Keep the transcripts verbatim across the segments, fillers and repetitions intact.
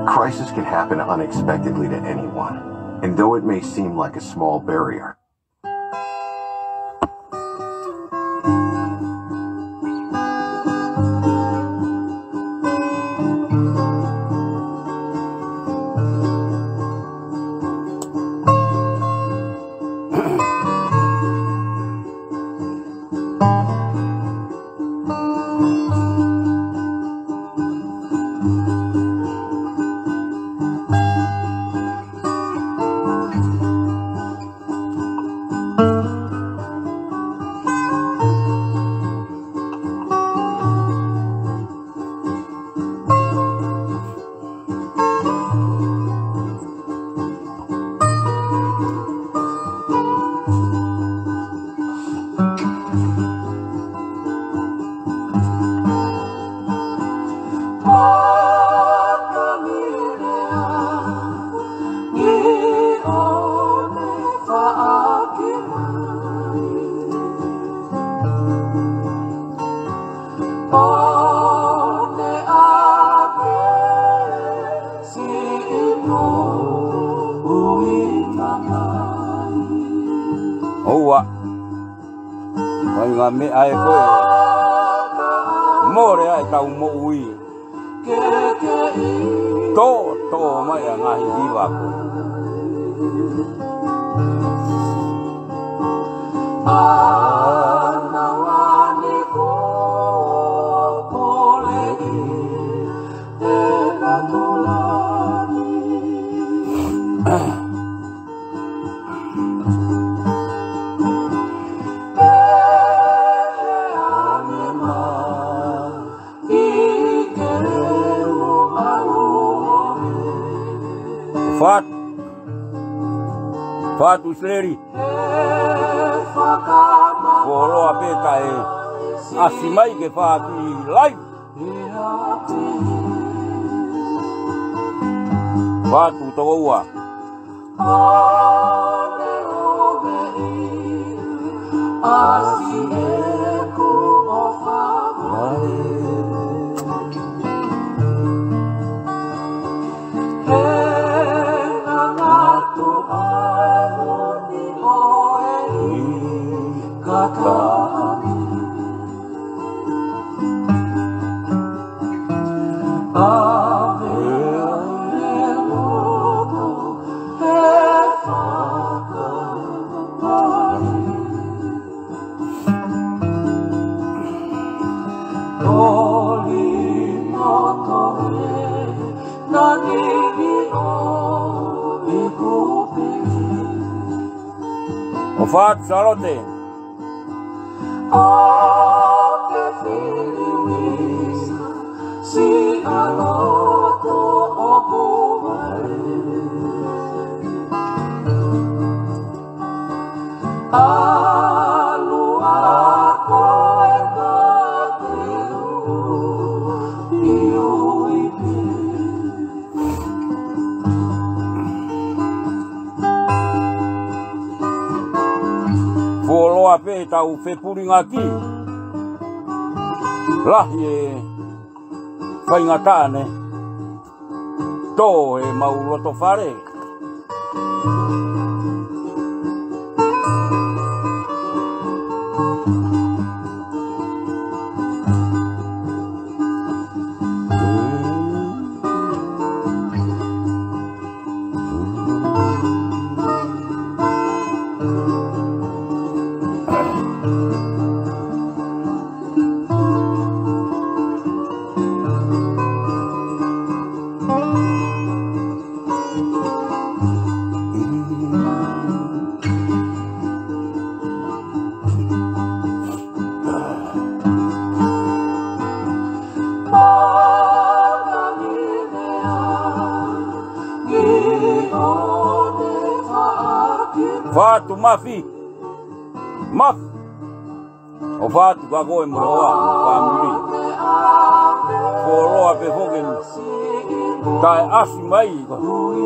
Crisis can happen unexpectedly to anyone, and though it may seem like a small barrier, ʻOua. Ko e ngaahi meʻa ē ko ē. Mole ʻa ʻetau moʻui. Tō, tō mai ʻa e ngaahi hiva ko ē. Fatu. Fatu ʻIsileli. Fuoloa pē taʻe ʻasi mai ke fāki lai. Fatu toko ua. ʻOfa atu Sālote. Fuoloa pē ʻetau fepulingaki. Lahi e faingataʻa ne tō ʻemau loto fale. Fatu Mafi. Mafi. ʻOfa atu kia koe mo hoʻo fāmili. Fuoloa pē foki taʻe ʻasi mai ko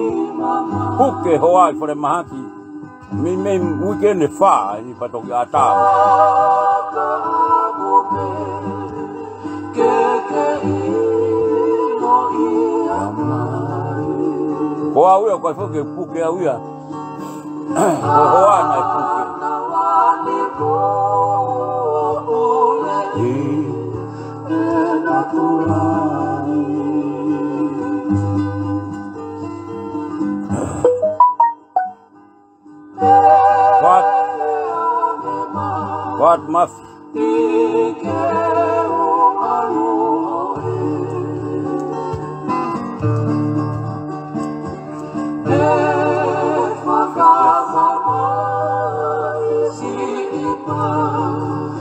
e puke hoa ʻi falemahaki. Meimei uike ʻe fā ʻi patoki ʻatā. Ke ke ʻilo ia mai. Ko au ia, ko e foʻi ke puke au ia. Ko e hoa naʻe puke. Fat. Fat maf.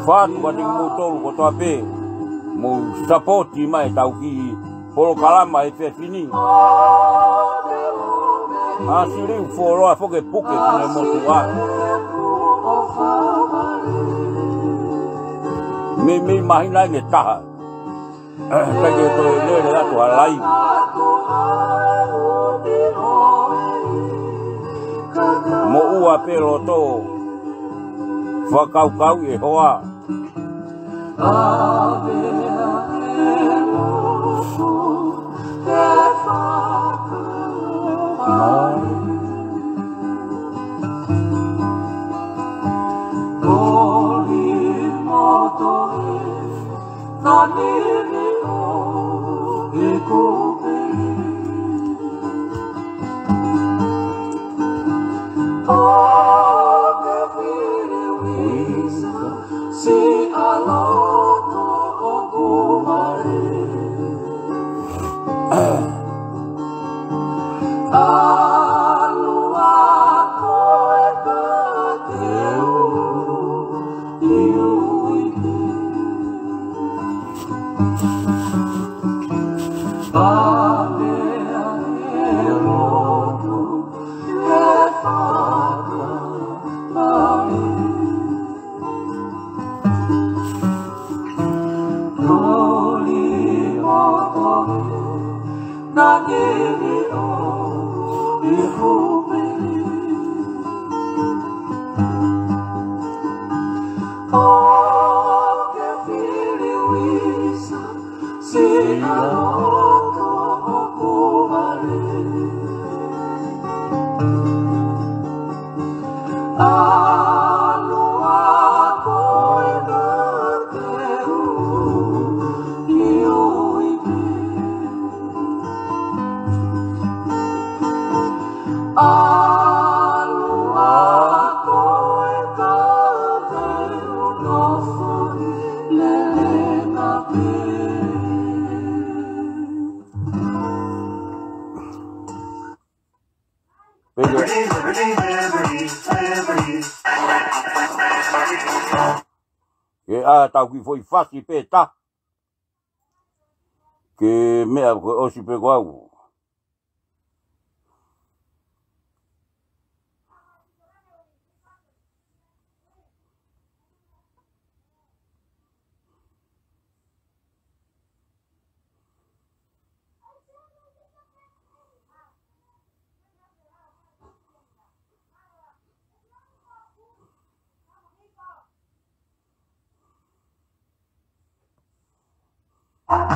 Fatu ka tiki mou tolu kotoa pē, mou sapoti mai ʻetau kiʻi polokalama he efiafi ni. ʻAsili u foloa foke puke kine motuʻa. Meimei māhina ʻe taha. Kai ke toe lele atu ha laivi. Moʻua pē loto. Fakakaukau e hoa. Pele. Ke ʻatā ki he foʻi fasi pē ta. Ke meʻa ko e ʻosi pē ko au.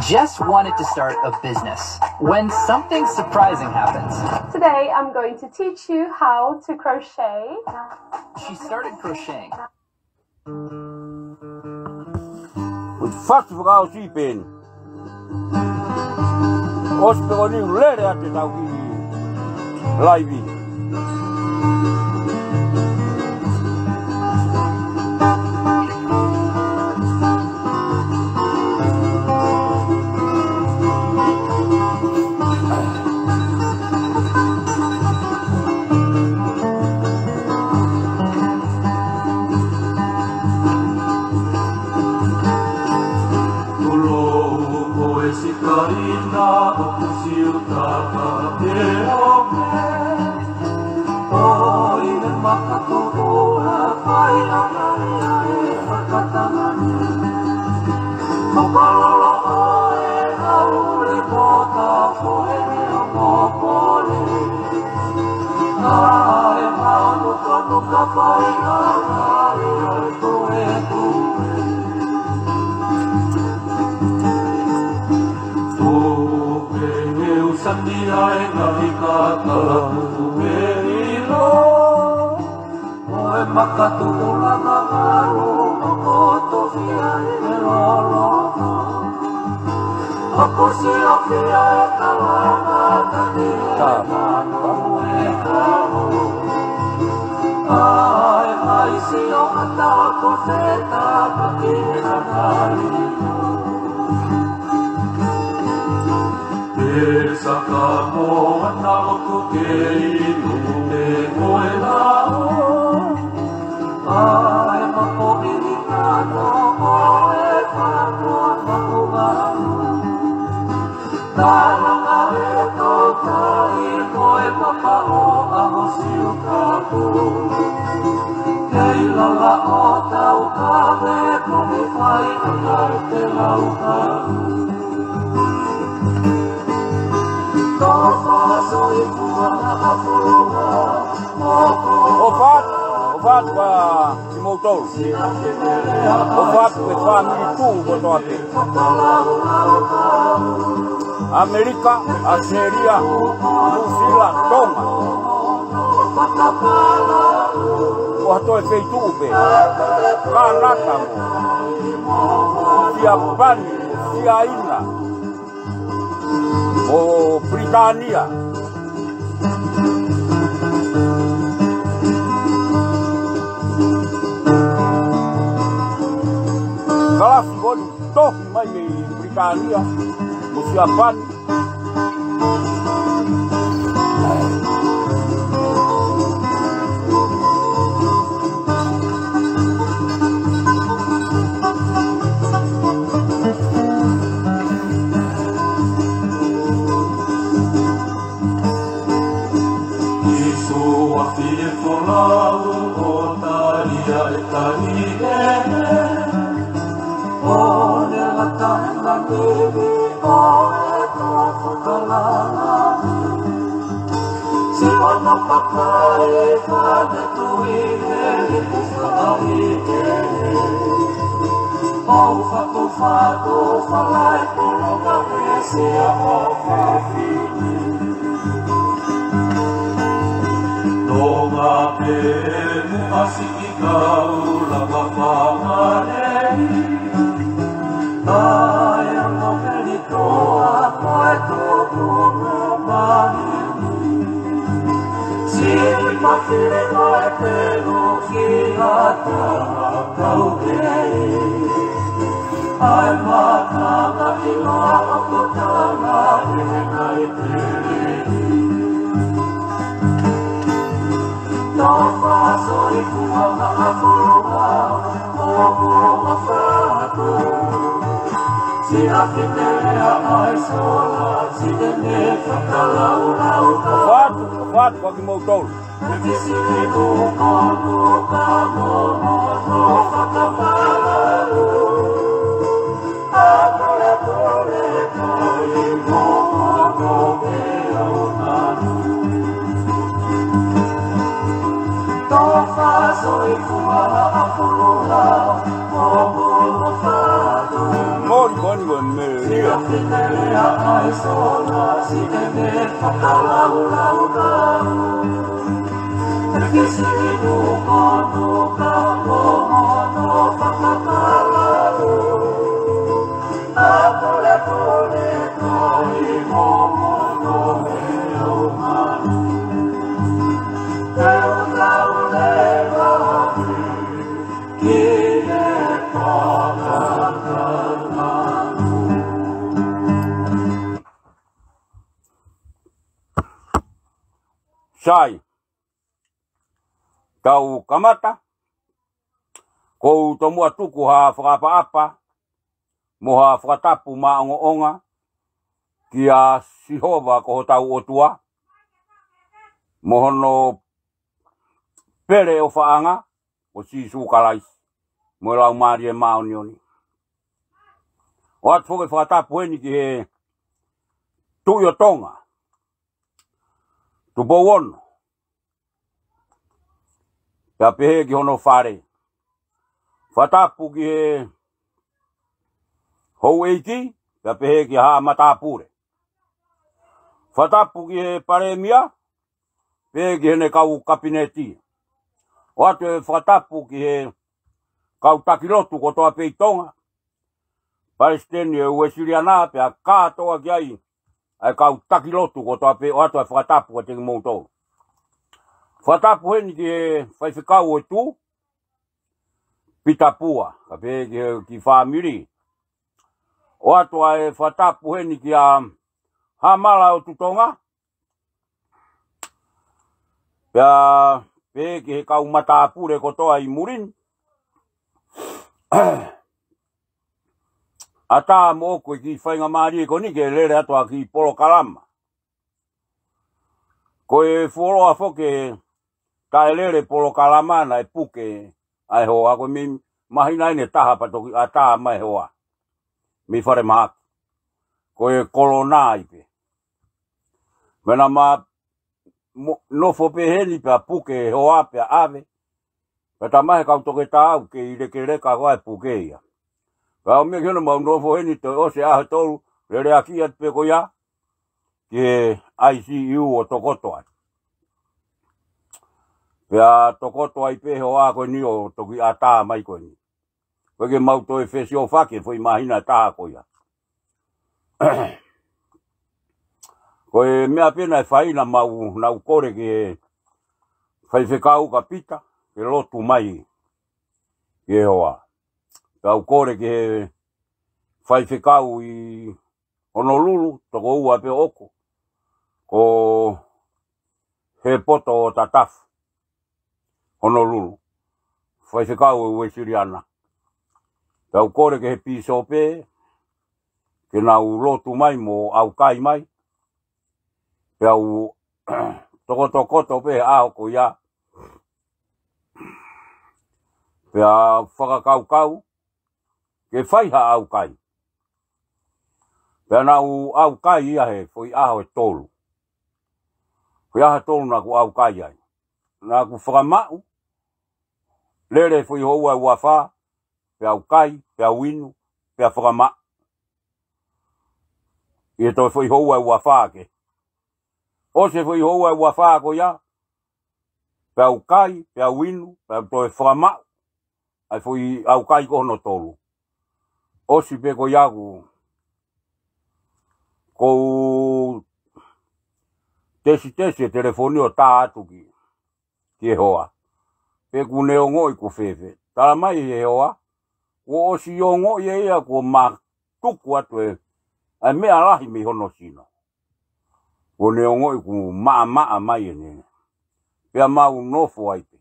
Just wanted to start a business when something surprising happens. Today, I'm going to teach you how to crochet. She started crocheting. With first of all, she been. ʻOsi pē ko eni lele atu ʻetau kiʻi laivi. Tulou ko e sikalina ʻoku siutaka te ope. ʻOi he makatuʻu ʻa fai ʻa ngai ʻa e fakatangani. Fakalolo ʻo e haule ko ta fohe ne o popole. ʻA e manukanuka fai ʻa ngai ʻa e toe tue. Tupe ne u sati ai ngaahi kātala Ka tuʻu lava valo, ʻoku tofia ʻi he loloto. ʻOku siofia e kalanga, tani e manu e kalo. ʻA e maisi ʻo ʻata ko feta, ka ki he kakali. Ke saka mo ana ʻoku ke inu me ko e lao. ʻA e mapoʻi ni kano ʻo e fānau makumaku. Talanga e tōtai mo e mapaʻo ʻa ho siukapu. Kei lala ʻo tau kave ko mi fai ʻa kai te lau kapu. ʻOfa atu, ʻofa atu ʻa kimoutolu. ʻOfa atu e fāmili tuʻu kotoa pē. ʻAmelika, ʻAositelēlia, Nuʻusila, Tonga. Ko ha toe feituʻu pē. Kānata mo Siapani, Siaina. ʻO Pilitānia. Kalasi ko eni tohi mai mei Pilitānia, mo Siapani. Iso a fie folau ʻo talia e tali ʻe he. ʻO ne lata e manini ʻo e tō fakalala. Siʻono papai fane tui he lipu faʻahi ʻe. ʻO fatufatu falai polo ma e sia ʻo fefine. Nonga pē mu asi ki kau lava fāngalei. Tae anga meli toa ko e tuku no mahi. Sili mafili ko e pelu ki ata kau kei. ʻA e makanga ki loa ʻoku tala ʻi he kai pele. Nofo soifua maʻa Foloa, ʻoku ʻofa atu. Siʻa fitelea ʻa e sola, siʻene fakalaulau. ʻOfa atu, ʻofa atu, ʻa kimoutolu. Mori koni koni me ria. Sai, tau kamata, ʻoku ou tomuʻa tuku ha fakaʻapaʻapa, mo ha fakatapu maʻongoʻonga, kia Sihova ko hotau ʻOtua, mo hono pele ʻofaʻanga, ko Sīsū Kalaisi, mo e Laumālie Māʻoniʻoni. ʻOatu foki e fakatapu eni ki he Tuʻi ʻo Tonga, Tupou Ono, pea pehē ki hono fale. Fakatapu ki he houʻeiki, pea pehē ki haʻa matāpule. Fakatapu ki he Palēmia, pehē ki heʻene kau Kapineti. ʻOatu e fakatapu ki he kau taki lotu kotoa pē ʻi Tonga, palesiteni ʻo e Uēsiliana pea kātoa ki ai ʻa e kau taki lotu kotoa pē, ʻoatu e fakatapu kiate kimoutolu. Fakatapu heni ki he faifekau ʻo e Tuʻi, Pita Pua, kae pehē ki he kiʻi fāmili. ʻOatu ʻa e fakatapu heni kia Hamala ʻo Tutonga, pea pehē ki he kau matāpule kotoa ʻi muli ni. ʻAtā moʻoku e kiʻi faingamālie ko eni ke lele atu ʻa e kiʻi polokalama. Ko e fuoloa foki e taʻelele polokalama naʻe puke ʻa e hoa, ko e mei māhina eni ʻe taha pea toki ʻatā mai e hoa mei falemahaki. Ko e kolona ai pē. Mena ma mo-, nofo pē heni pea puke e hoa pea ʻave. Pea tā mai he kau toketā ʻoku kei lekeleka ko ē puke ia. Pea ʻomai ke ne mau nofo heni toe ʻosi e ʻaho ʻe tolu, lele ʻaki atu pē ko ia ki he I C U ʻo tokoto ai. Pea tokoto ai pē e hoa ko eni ʻo toki ʻatā mai ko eni. Ko e ke mau toe fesiofaki e foʻi māhina ʻe taha ko ia. Ko e meʻa pē naʻe fai naʻa mau, naʻa ku kole ki he faifekau kia Pita ke lotu mai ki he hoa. Pea u kole ki he faifekau ʻi Honolulu, toko ua pē ʻoʻoku, ko Hepoto ʻo Tatafu, Honolulu, faifekau ʻo e Uēsiliana. Pea u kole ki he pīsope ke nau lotu mai mo ʻaukai mai. Pea u tokotokoto pē he ʻaho ko ia, pea fakakaukau ke fai ha ʻaukai. Pea naʻa ku ʻaukai ia he foʻi ʻaho ʻe tolu. Foʻi ʻaho ʻe tolu naʻa ku ʻaukai ai. Naʻa ku fakamaʻu, lele foʻi houa ʻe uafā, pea u kai, pea u inu, pea fakamaʻu. ʻI he toe foʻi houa ʻe uafā kehe. ʻOsi e foʻi houa ʻe uafā ko ia, pea u kai, pea u inu, pea u toe fakamaʻu ʻa e foʻi ʻaukai ko hono tolu. ʻOsi pē ko ia ʻoku, ʻoku ou tesitesi e telefoni ʻo tā atu ki, ki he hoa pe ʻoku ne ongoʻi ʻoku fēfē. Tala mai ʻe he hoa, kuo ʻosi ongoʻi ʻe ia kuo mātuku atu e, ʻa e meʻa lahi mei hono sino. Kuo ne ongoʻi ʻoku maʻamaʻa mai ʻene. Pea mau nofo ai pē.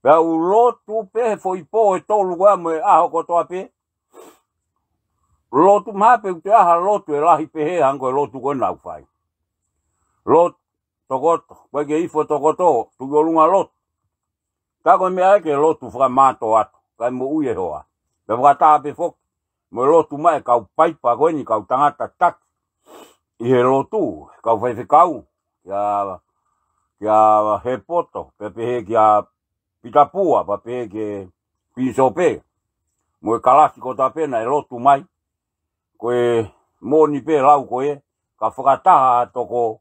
Pea u lotu pē he foʻi pō ʻe tolu ko ia mo e ʻaho kotoa pē. Lotu maha pē ʻoku te aha lotu ʻe lahi pehē hangē ko e lotu ko ē naʻa ku fai. Lotu tokoto, ko e ke ifo tokoto, tuʻu ʻi ʻolunga lotu. Ka ko e meʻa ia ke lotu fakamātoato, kae moʻui e hoa. Pea fakataha pē foki mo e lotu mai e kau paipa ko eni, kau tangata taki ʻi he lotu, kau faifekau, kia, kia Hepoto, pea pehē kia Pita Pua, pea pehē ki he pīsope, mo e kalasi kotoa pē naʻe lotu mai. Ko e moʻoni pē lau ko ē, ka fakataha toko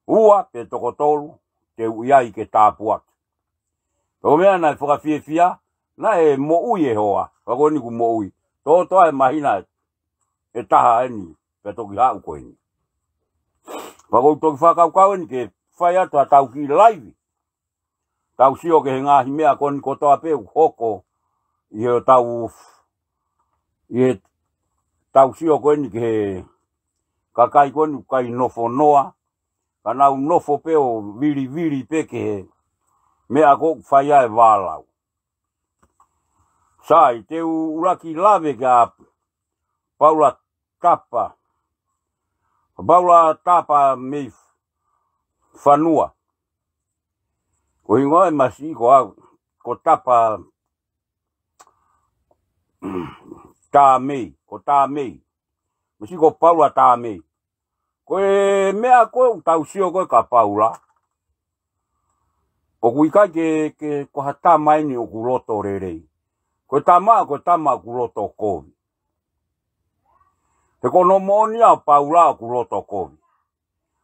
ua pe toko tolu, te u ʻi ai ke tāpuaki. Pea ko e meʻa naʻe fakafiefia, naʻe moʻui e hoa, pea ko eni ʻoku moʻui. Toʻotoʻa e māhina ʻe taha eni, pea toki haʻu ko eni. Pea ʻoku ou toki fakakaukau eni ke fai atu ha tau kiʻi laivi. Tau sio ki he ngaahi meʻa ko eni kotoa pē ʻoku hoko ʻi he tau, ʻi he tau sio ko eni ki he kakai ko eni ʻoku ʻikai nofo noa, ka nau nofo pē ʻo vilivili pē ki he meʻa ko ē ʻoku fai ai e vālau. Sai, te u ʻuluaki lave kia Paula Tapa. Paula Tapa mei Fanua. Ko e hingoa e masiʻi ko au, ko Tapa Tāmei, ko Tāmei. Masiʻi ko Paula Tāmei. Ko e meʻa ko ē ʻoku tau sio ko ē kia Paula, ʻoku ʻikai ke, ke ko ha tama eni ʻoku loto lelei. Ko e tama, ko e tama ʻoku loto kovi. He ko hono moʻoni ʻa Paula ʻoku loto kovi.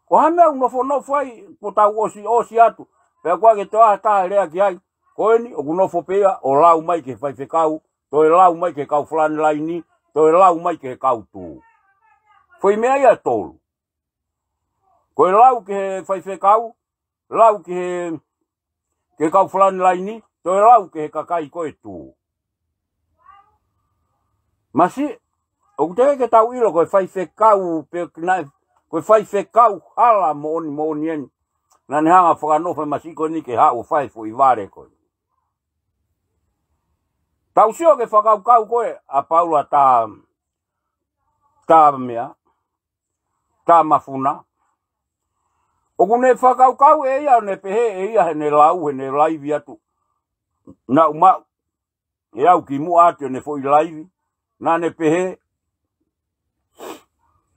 Ko ha meʻa ʻoku nofonofo ai, kuo tau ʻosiʻosi atu. Pea ʻoku ʻikai ke toe ʻi ai ha taha ʻe lea ki ai, ko eni, ʻoku nofo pē ia ʻo lau mai ki he faifekau, toe lau mai ki he kau falani laini, toe lau mai ki he kau tū. Foʻi meʻa ia ʻe tolu. Ko e lau ki he faifekau, lau ki he, ki he kau falani laini, toe lau ki he kakai ko e tū. Masiʻi, ʻoku teʻeki ke tau ʻilo ko e faifekau pe naʻe, ko e faifekau hala moʻoni moʻoni eni naʻa ne hanga fakanofo e masiʻi ko eni ke haʻu ʻo fai e foʻi vale ko ē. Tau sio ki he fakakaukau ko ē ʻa Paula, tā, tā meʻa, tā mafuna. ʻOku ne fakakaukau ʻe ia ʻo ne pehē ʻe ia heʻene lau, heʻene laivi atu, naʻa ku maʻu ʻe au kimuʻa atu ʻene foʻi laivi, naʻa ne pehē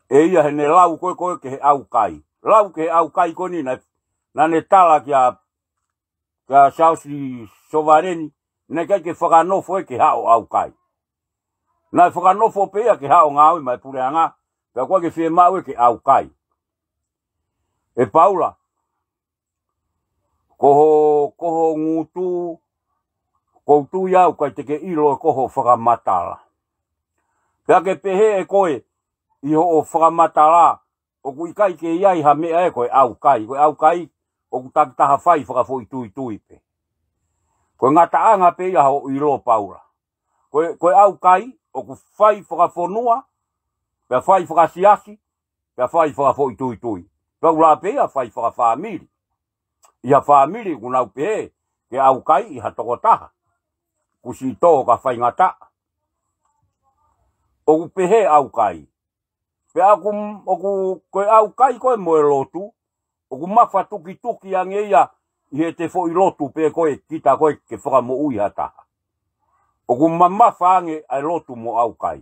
ʻe ia heʻene lau ko ē ko ē ki he ʻaukai. Lau ki he ʻaukai ko eni naʻa, naʻa ne tala kia, kia Charles Sovaleni, naʻe ʻikai ke fakanofo ia ke haʻu ʻo ʻaukai. Naʻe fakanofo pē ia ke haʻu ʻo ngāue maʻa e puleʻanga, pea ʻoku ʻikai ke fiemaʻu ia ke ʻaukai. ʻE Paula, ko ho, ko ho ngutu, ʻoku ou tui au ʻikai te ke ʻilo ko ho fakamatala. Pea ke pehē ʻe koe ʻi hoʻo fakamatala, ʻoku ʻikai ke ʻi ai ha meʻa ē ko e ʻaukai. Ko e ʻaukai, ʻoku takitaha fai fakafoʻituitui pē. Ko e ngataʻanga pē ia hoʻo ʻilo Paula. Ko e, ko e ʻaukai, ʻoku fai fakafonua, pea fai fakasiasi, pea fai fakafoʻituitui. Pea ʻoku lahi pē ia fai fakafāmili. ʻI ha fāmili ʻoku nau pehē ke ʻaukai ʻi ha tokotaha. Kuo siʻi tō ka faingataʻa. ʻOku pehē ʻaukai. Pea ʻoku, ʻoku, ko e ʻaukai ko ē mo e lotu, ʻoku mafatukituki ange ia ʻi heʻete foʻi lotu pē ko ē kita ko ē ke fakamoʻui ha taha. ʻOku mamafa ange ʻa e lotu mo ʻaukai.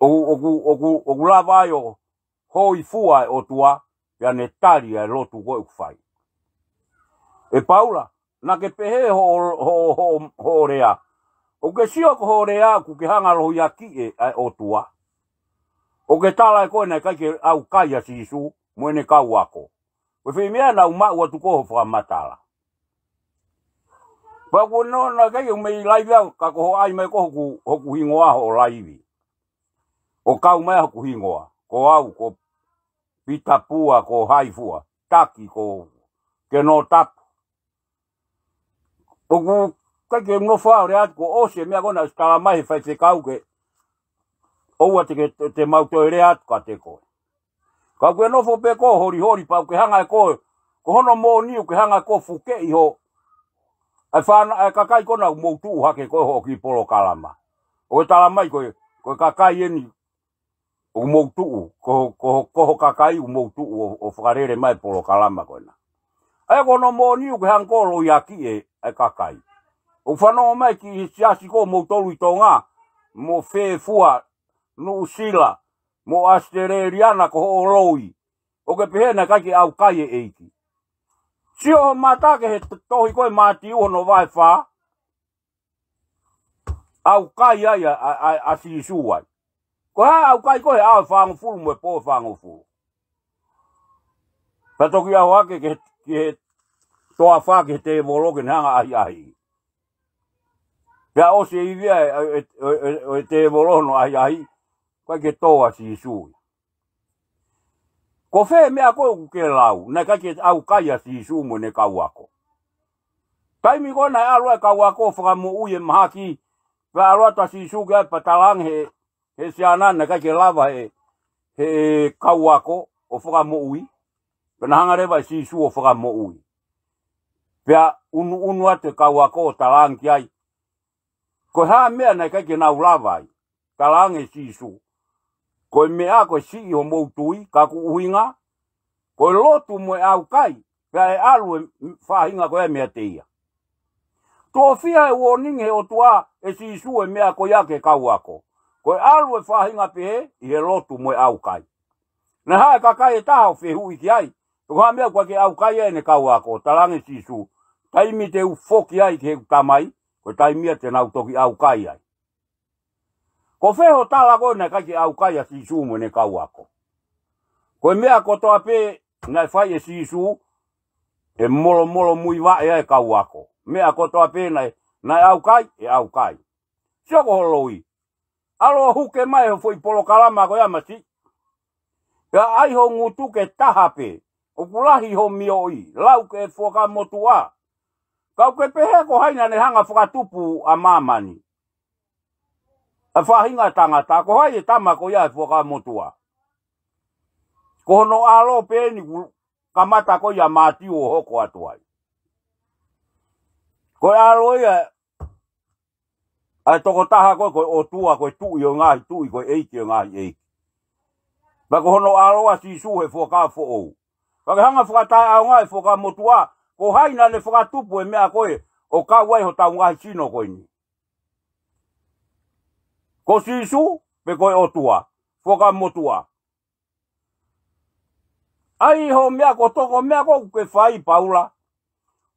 ʻOku, ʻoku, ʻoku, ʻoku lava ai ʻo hōifua e ʻOtua, pea ne tali ʻa e lotu ko ē ʻoku fai. ʻE Paula, naʻa ke pehē hoʻo, hoʻo, hoʻo, hoʻo lea. ʻOku ke sio ko hoʻo lea ʻoku ke hanga ʻo lohiakiʻi ʻa e ʻOtua. ʻOku ke tala ʻe koe naʻe ʻikai ke ʻaukai ʻa Sīsū mo ʻene kau ako. Ko e foʻi meʻa naʻa ku maʻu atu ko ho fakamatala. Pea ko ena naʻe ʻikai ke u mei laivi au ka ko hoʻo ʻai mai ko hoku, hoku hingoa hoʻo laivi. ʻO kau mai hoku hingoa. Ko au, ko Pita Pua, ko Haifua. Taki, ko Kenotapu. ʻOku ʻikai ke u nofo au ʻo lea atu kuo ʻosi e meʻa ko ena ʻosi tala mai he faifekau ke ʻoua te ke, te mau toe lea atu kiate koe. Ka ʻoku ke nofo pē koe ʻo holiholi pea ʻoku ke hanga ʻe koe, ko hono moʻoni ʻoku ke hanga ʻe koe ʻo fukeʻi ho, ʻa e fānau, ʻa e kakai ko ena ʻoku mou tuʻu hake ko ē hoʻo kiʻi polokalama. ʻOku ke tala mai ko e, ko e kakai eni ʻoku mou tuʻu, ko, ko, ko ho kakai ʻoku mou tuʻu ʻo, ʻo fakalele mai e polokalama ko ena. ʻA ia ko hono moʻoni ʻoku ke hanga ʻe koe ʻo lohiakiʻi e, e kakai. ʻOku fanongo mai ki he siasi ko ē ʻo moutolu ʻi Tonga, mo Fefua, Nuʻusila, mo ʻAositelēlia na ko hoʻo loi. ʻOku ke pehē naʻe ʻikai ke ʻaukai e ʻEiki. Sio ho mata ki he to-, tohi ko ē Mātiu hono vahe fā. ʻAukai ai ʻa, ʻa, ʻa, ʻa Sīsū ai. Ko e hā ʻaukai ko ē he ʻaho ʻe fāngofulu mo e pō ʻe fāngofulu. Pea toki ʻalu hake ki he, ki he toafa ki he tēvolo ke ne hanga ʻo ʻahiʻahiʻi. Pea ʻosi e ivi ʻa e, e, e, e, e tēvolo hono ʻahiʻahi, ʻikai ke tō ʻa Sīsū. Ko fē e meʻa ko ē ʻoku ke lau, naʻe ʻikai ke ʻaukai ʻa Sīsū mo ʻene kau ako. Taimi ko ē naʻe ʻalu ai e kau ako ʻo fakamoʻui e mahaki, pea ʻalu atu ʻa Sīsū ki ai pea talaange he, he siana naʻe ʻikai ke lava he, he kau ako ʻo fakamoʻui, pea na hanga leva ʻe Sīsū ʻo fakamoʻui. Pea ʻunuʻunu atu e kau ako ʻo talaange ki ai, ko e hā e meʻa naʻe ʻikai ke nau lava ai. Talaange ʻe Sīsū, ko e meʻa ko e siʻi homou tui, ka ko e ʻuhinga, ko e lotu mo e ʻaukai, pea ʻe ʻalu e faʻahinga ko ia meiate ia. Tuʻo fiha e uoningi he ʻOtua ʻe Sīsū e meʻa ko ia ki he kau ako. Ko e ʻalu e faʻahinga pehē ʻi he lotu mo e ʻaukai. Naʻe haʻu e kakai ʻe taha ʻo fehuʻi ki ai, ko e hā e meʻa ʻoku ʻikai ke ʻaukai ai ʻene kau ako, talaange ʻe Sīsū, taimi te u foki ai ki heʻeku Tamai, ko e taimi ia te nau toki ʻaukai ai. Ko fē hoʻo tala ko ē naʻe ʻikai ke ʻaukai ʻa Sīsū mo ʻene kau ako? Ko e meʻa kotoa pē naʻe fai ʻe Sīsū, ʻe molomolomuivaʻe ai e kau ako. meʻa kotoa pē naʻe, naʻe ʻaukai, ʻe ʻaukai. Sio ko ho loi. ʻAlu ʻo huke mai ho foʻi polokalama ko ia masiʻi. Pea ʻai ho ngutu ke taha pē. ʻOku lahi ho mioʻi, lau ke fuakava motuʻa. Ka ʻoku ke pehē ko hai naʻa ne hanga fakatupu ʻa māmani. ʻA e faʻahinga tangata, ko hai e tama ko ia ʻe fuakava motuʻa. Ko hono ʻalo pē eni kuo kamata ko ia Mātiu ʻo hoko atu ai. Ko e ʻalo ia, ʻa e tokotaha ko ē, ko e ʻOtua, ko e tuʻi ʻo e ngaahi tuʻi, ko e ʻeiki ʻo e ngaahi ʻeiki. Pea ko hono ʻalo ʻa Sīsū he fuakava foʻou. Pea ke hanga fakataʻeʻaonga e fuakava motuʻa, ko hai naʻa ne fakatupu e meʻa ko ē, ʻo kau ai hotau ngaahi sino ko eni. Ko Sīsū, pe ko e ʻOtua, fuakava motuʻa. ʻAi ho meʻa ko toko meʻa ko ē ʻoku ke fai Paula.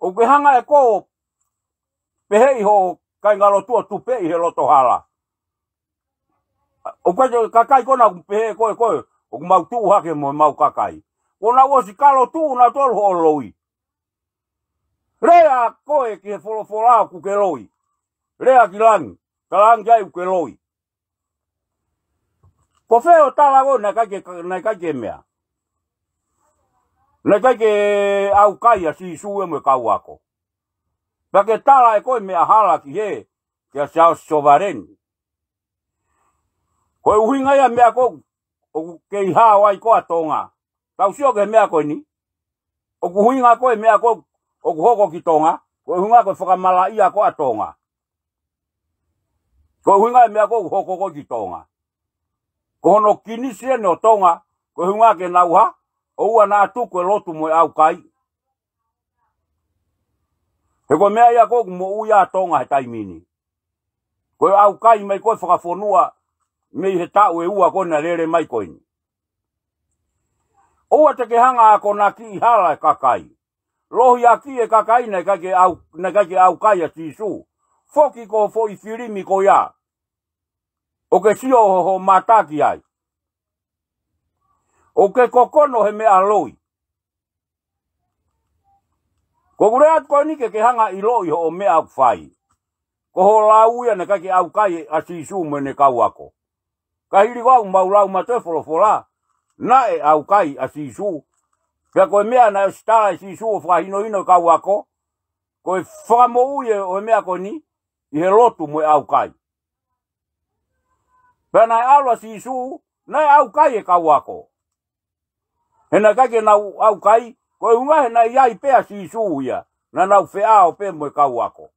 ʻOku ke hanga ʻe koe ʻo pehē ʻi ho kāingalotu ʻo tupeʻi he loto hala. ʻOku ke kakai ko ena ʻoku pehē ko ē ko ē, ʻoku mau tuʻu hake mo ʻemau kakai. Ko ena ʻosi kalo tuʻu nautolu hoʻo loi. Lea ko ē ki he folofola ʻoku ke loi. Lea ki langi, ka langi ai ʻoku ke loi. Ko fē ʻo tala ko ē naʻe ʻikai ke, naʻe ʻikai ke meʻa. Naʻe ʻikai ke ʻaukai ʻa Sīsū ia mo e kau ako. Pea ke tala ʻe koe meʻa hala ki hē, kia Siaosi Sovaleni. Ko e ʻuhinga ia meʻa ko ē ʻoku kei hao ai ko ē ʻa Tonga. Tau sio ki he meʻa ko eni. ʻOku ʻuhinga ko ē meʻa ko ē ʻoku hoko ki Tonga. Ko e ʻuhinga ko e fakamalaʻia ko ē ʻa Tonga. Ko e ʻuhinga e meʻa ko ē ʻoku hoko ko ē ki Tonga. Ko hono kinisi eni ʻo Tonga. Ko e ʻuhinga ke nau hā, ʻoua naʻa tuku e lotu mo e ʻaukai. He ko e meʻa ia ko ē ʻoku moʻui ai ʻa Tonga he taimi ni. Ko e ʻaukai mai ko ē fakafonua mei he taʻu ʻe ua ko ē naʻe lele mai ko eni. ʻOua te ke hanga ʻo akonakiʻi hala e kakai. Lohiakiʻi e kakai naʻe ʻikai ke ʻau-, naʻe ʻikai ke ʻaukai ʻa Sīsū. Foki ki ho foʻi filimi ko ia. ʻOku ke sio ho, ho mata ki ai. ʻOku ke kokono he meʻa loi. Ko ʻeku lea atu ko eni ke ke hanga ʻo ʻiloʻi hoʻo meʻa ʻoku fai. Ko ho lau ia naʻe ʻikai ke ʻaukai ʻa Sīsū mo ʻene kau ako. Ka hili ko ē ʻoku mau lau maʻu e folofola, naʻe ʻaukai ʻa Sīsū. Pea ko e meʻa naʻe ʻosi tala ʻe Sīsū ʻo fakahinohino e kau ako, ko e fakamoʻui ʻo e meʻa ko eni, ʻi he lotu mo e ʻaukai. Pea naʻe ʻalu ʻa Sīsū, naʻe ʻaukai e kau ako. He naʻe ʻikai ke nau ʻaukai, ko e ʻuhinga he naʻe ʻi ai pē ʻa Sīsū ia, naʻa nau feʻao pē mo e kau ako.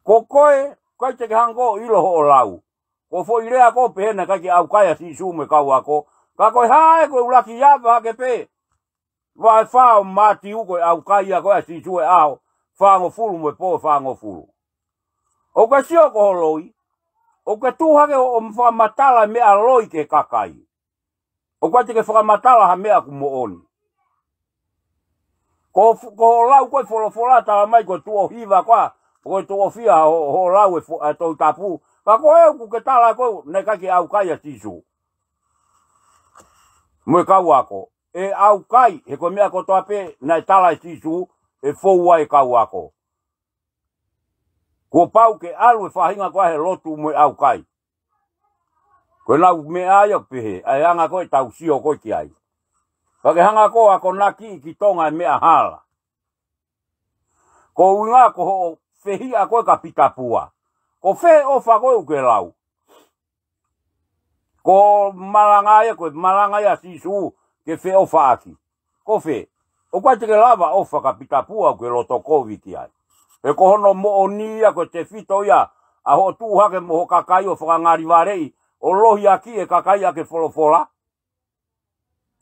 Ko koe, ʻikai te ke hanga ʻo ʻilo hoʻo lau. Ko e foʻi lea ko ē pehē naʻe ʻikai ke ʻaukai ʻa Sīsū mo e kau ako. Ka ko e hā ē ko e ʻuluaki ava hake pē. Vahe fā ʻo Mātiu ko e ʻaukai ia ko ē ʻa Sīsū he ʻaho fāngofulu mo e pō fāngofulu. ʻOku ke sio ko ho loi. ʻOku ke tuʻu hake ʻo, ʻo fakamatala meʻa loi ki he kakai. ʻOku ʻikai te ke fakamatala ha meʻa ʻoku moʻoni. Ko, ko hoʻo lau ko ē folofola tala mai ko e tuʻo hiva ko ā, ko e tuʻo fiha ho, hoʻo lau e fo-, e Tohi Tapu. Ka ko ē ʻoku ke tala ko ē naʻe ʻikai ke ʻaukai ʻa Sīsū. Mo e kau ako. ʻE ʻaukai, he ko e meʻa kotoa pē naʻe tala ʻe Sīsū, ʻe fou ai e kau ako. Kuo pau ke ʻalu e faʻahinga ko ē he lotu mo e ʻaukai. Ko ʻenau meʻa ia ʻoku pehē, ʻa e anga ko ē ʻetau sio ko ē ki ai. Ka ke hanga ko ē ʻo akonakiʻi ki Tonga e meʻa hala. Ko e ʻuhinga ko hoʻo fehiʻa ko ē kia Pita Pua. Ko fē ʻofa ko ē ʻoku ke lau. Ko e malanga ia, ko e malanga ia ʻa Sīsū ke feʻofaʻaki. Ko fē, ʻoku ʻikai te ke lava ʻofa kia Pita Pua ʻoku ke loto kovi ki ai. He ko hono moʻoni ia ko e tefito ia, ʻa hoʻo tuʻu hake mo ho kakai ʻo fakangalivaleʻi, ʻo lohiakiʻi e kakai ʻaki e folofola.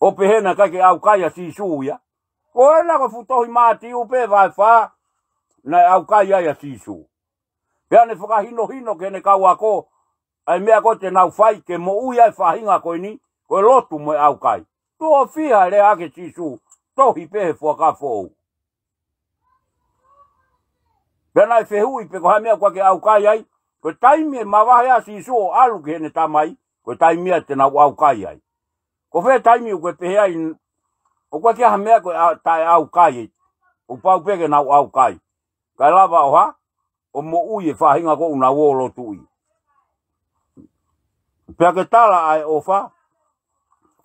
ʻO pehē naʻe ʻikai ke ʻaukai ʻa Sīsū ia. Ko ena ko e fuʻu tohi Mātiu pē vahe fā, naʻe ʻaukai ai ʻa Sīsū. Pea ne fakahinohino ki heʻene kau ako, ʻa e meʻa ko ē te nau fai ke moʻui ai e faʻahinga ko eni, ko e lotu mo e ʻaukai. Tuʻo fiha e lea ʻaki ʻe Sīsū, tohi pē he Fuakava Foʻou. Pea naʻe fehuʻi pe ko e hā e meʻa ʻoku ʻikai ke ʻaukai ai, ko e taimi ʻe mavahe ai ʻa Sīsū ʻo ʻalu ki heʻene Tamai, ko e taimi ia te nau ʻaukai ai. Ko fē taimi ʻoku ke pehē ai, ʻoku ʻikai ke ʻi ai ha meʻa ko ē ʻa-, taʻeʻaukai, ʻoku pau pē ke nau ʻaukai. kae lava ʻo hā, ʻo moʻui e faʻahinga ko ē ʻoku nau ō ʻo lotuʻi. Pea ke tala ʻa e ʻofa,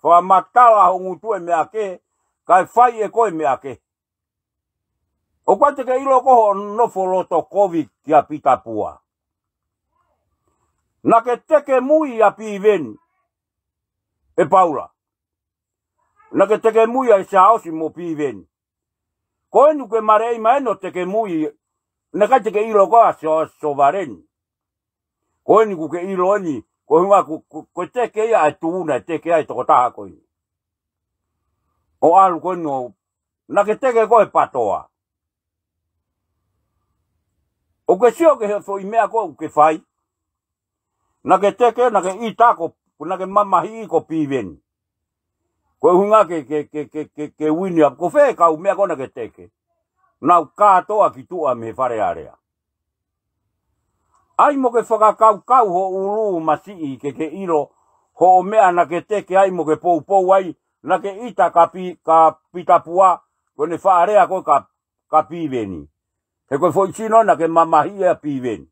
fakamatala ho ngutu e meʻa kehe, kae fai ʻe koe e meʻa kehe. ʻOku ʻikai te ke ʻilo ko hoʻo nofo loto kovi kia Pita Pua. Naʻa ke teke mui ʻa Piveni, ʻe Paula. Naʻa ke teke mui ʻa Siaosi mo Piveni. Ko eni ʻoku ke maleʻi mai eni ʻo teke mui, naʻe ʻikai te ke ʻilo ko ā Sio-, Sovaleni. Ko eni ʻoku ke ʻilo eni, ko e ʻuhinga ko, ko, ko e teke ia ʻa e tuʻuna, ʻe teke ai tokotaha ko eni. ʻO ʻalu ko eni ʻo, naʻa ke teke ko e patoa. ʻOku ke sio ki he foʻi meʻa ko ē ʻoku ke fai. Naʻa ke teke, naʻa ke ʻita ko, naʻa ke mamahiʻi ko Piveni. Ko e ʻuhinga ke, ke, ke, ke, ke, ke uini ʻa, ko fē kau meʻa ko ē naʻa ke teke. Nau kātoa ki tuʻa mei he Fale Alea. ʻAi mo ke fakakaukau ho ʻulu masiʻi ke ke ʻilo hoʻo meʻa naʻa ke teke ai mo ke poupou ai, naʻa ke ʻita ka pi-, ka Pita Pua, ko ʻene faʻa lea ko ē ka, ka Piveni. He ko e foʻi sino naʻa ke mamahiʻi ʻa Piveni.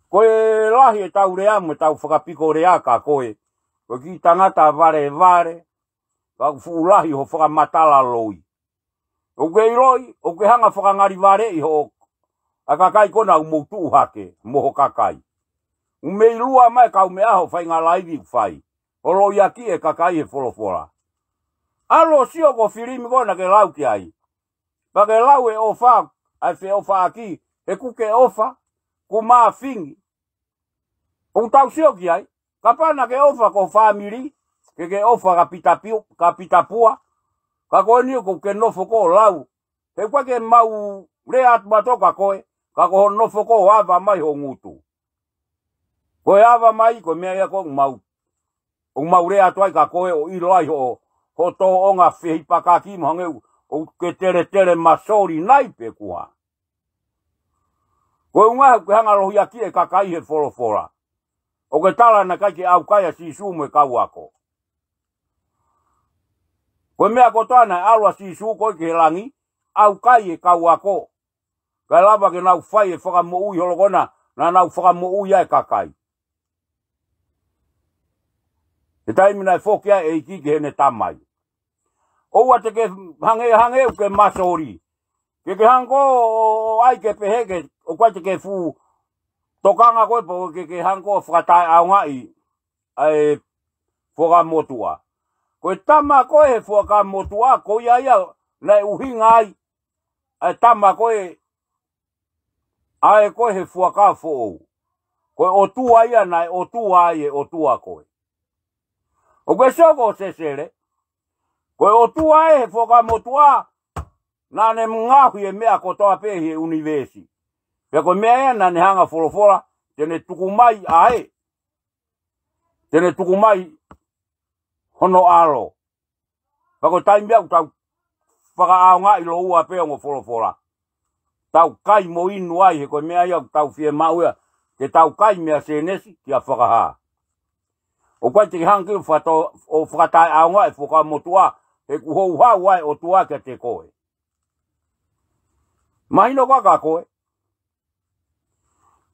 Ko e lahi ʻetau lea mo ʻetau fakapiko lea kia koe, ko e kiʻi tangata valevale, ka ʻoku fuʻu lahi hoʻo fakamatala loi. ʻOku ke ʻiloʻi, ʻoku ke hanga ʻo fakangalivaleʻi hoʻo, ʻa e kakai ko ena ʻoku mou tuʻu hake, mo ho kakai. ʻOku mei lua mai e kaumeʻa hoʻo faʻahinga laivi ʻoku fai. Holoʻiakiʻi e kakai he folofola. ʻAlu ʻo sio ki he filimi ko ē naʻa ke lau ki ai. Pea ke lau e ʻofa, ʻa e feʻofaʻaki, he ʻoku ke ʻofa, ʻoku mafingi. ʻOku tau sio ki ai, kapau naʻa ke ʻofa ki ho fāmili, ke ke ʻofa kia Pita Piu-, kia Pita Pua, ka ko eni ʻoku ke nofo ko ē ʻo lau, he ʻoku ʻikai ke mau lea atu mautolu kia koe, ka ko hoʻo nofo ko ē ʻo ava mai ho ngutu. Ko e ava mai, ko e meʻa ia ko ē ʻoku mau, ʻoku mau lea atu ai kia koe ʻo ʻilo ai hoʻo, hoʻo tōʻonga fehipakaki mo hangē ʻoku, ʻoku ke teletele masoli nai pe ko e hā. Ko e ʻuhinga he ʻoku ke hanga ʻo lohiakiʻi e kakai he folofola. ʻOku ke tala naʻe ʻikai ke ʻaukai ʻa Sīsū mo e kau ako. Ko e meʻa kotoa naʻe ʻalu ʻa Sīsū ko ē ki he langi, ʻaukai e kau ako. Kae lava ke nau fai e fakamoʻui holo ko ena, naʻa nau fakamoʻui ai e kakai. He taimi naʻe foki ai e ʻEiki ki heʻene Tamai. ʻOua te ke hangē, hangē ʻoku ke masoli. Ke ke hanga ko ē ʻo ʻai ke pehē ke, ʻoku ʻikai te ke fuʻu tokanga koe pe ke ke hanga ko ē ʻo fakataʻeʻaongaʻi ʻa e Fuakava Motuʻa. Ko e tama ko ē he Fuakava Motuʻa, ko ia ia naʻe ʻuhinga ai ʻa e tama ko ē, ʻa ē ko ē he Fuakava Foʻou. Ko e ʻOtua ia naʻe ʻOtua ai e ʻOtua ko ē. ʻOku ke sio ko Sesele, ko e ʻOtua ē he Fuakava Motuʻa, naʻa ne ngaohi e meʻa kotoa pē he ʻunivēsi. Pea ko e meʻa ia naʻa ne hanga ʻo folofola, te ne tuku mai ʻa ē, te ne tuku mai hono ʻAlo. Pea ko e taimi ia ʻoku tau fakaʻaongaʻi lōua pē ongo folofola. Tau kai mo inu ai he ko e meʻa ia ʻoku tau fiemaʻu ia, ke tau kai meia Sēnesi kia Fakahā. ʻOku ʻikai te ke hanga ke fato-, ʻo fakataʻeʻaongaʻi e Fuakava Motuʻa, he ʻoku houhau ai e ʻOtua kiate koe. Mahino koā kia koe?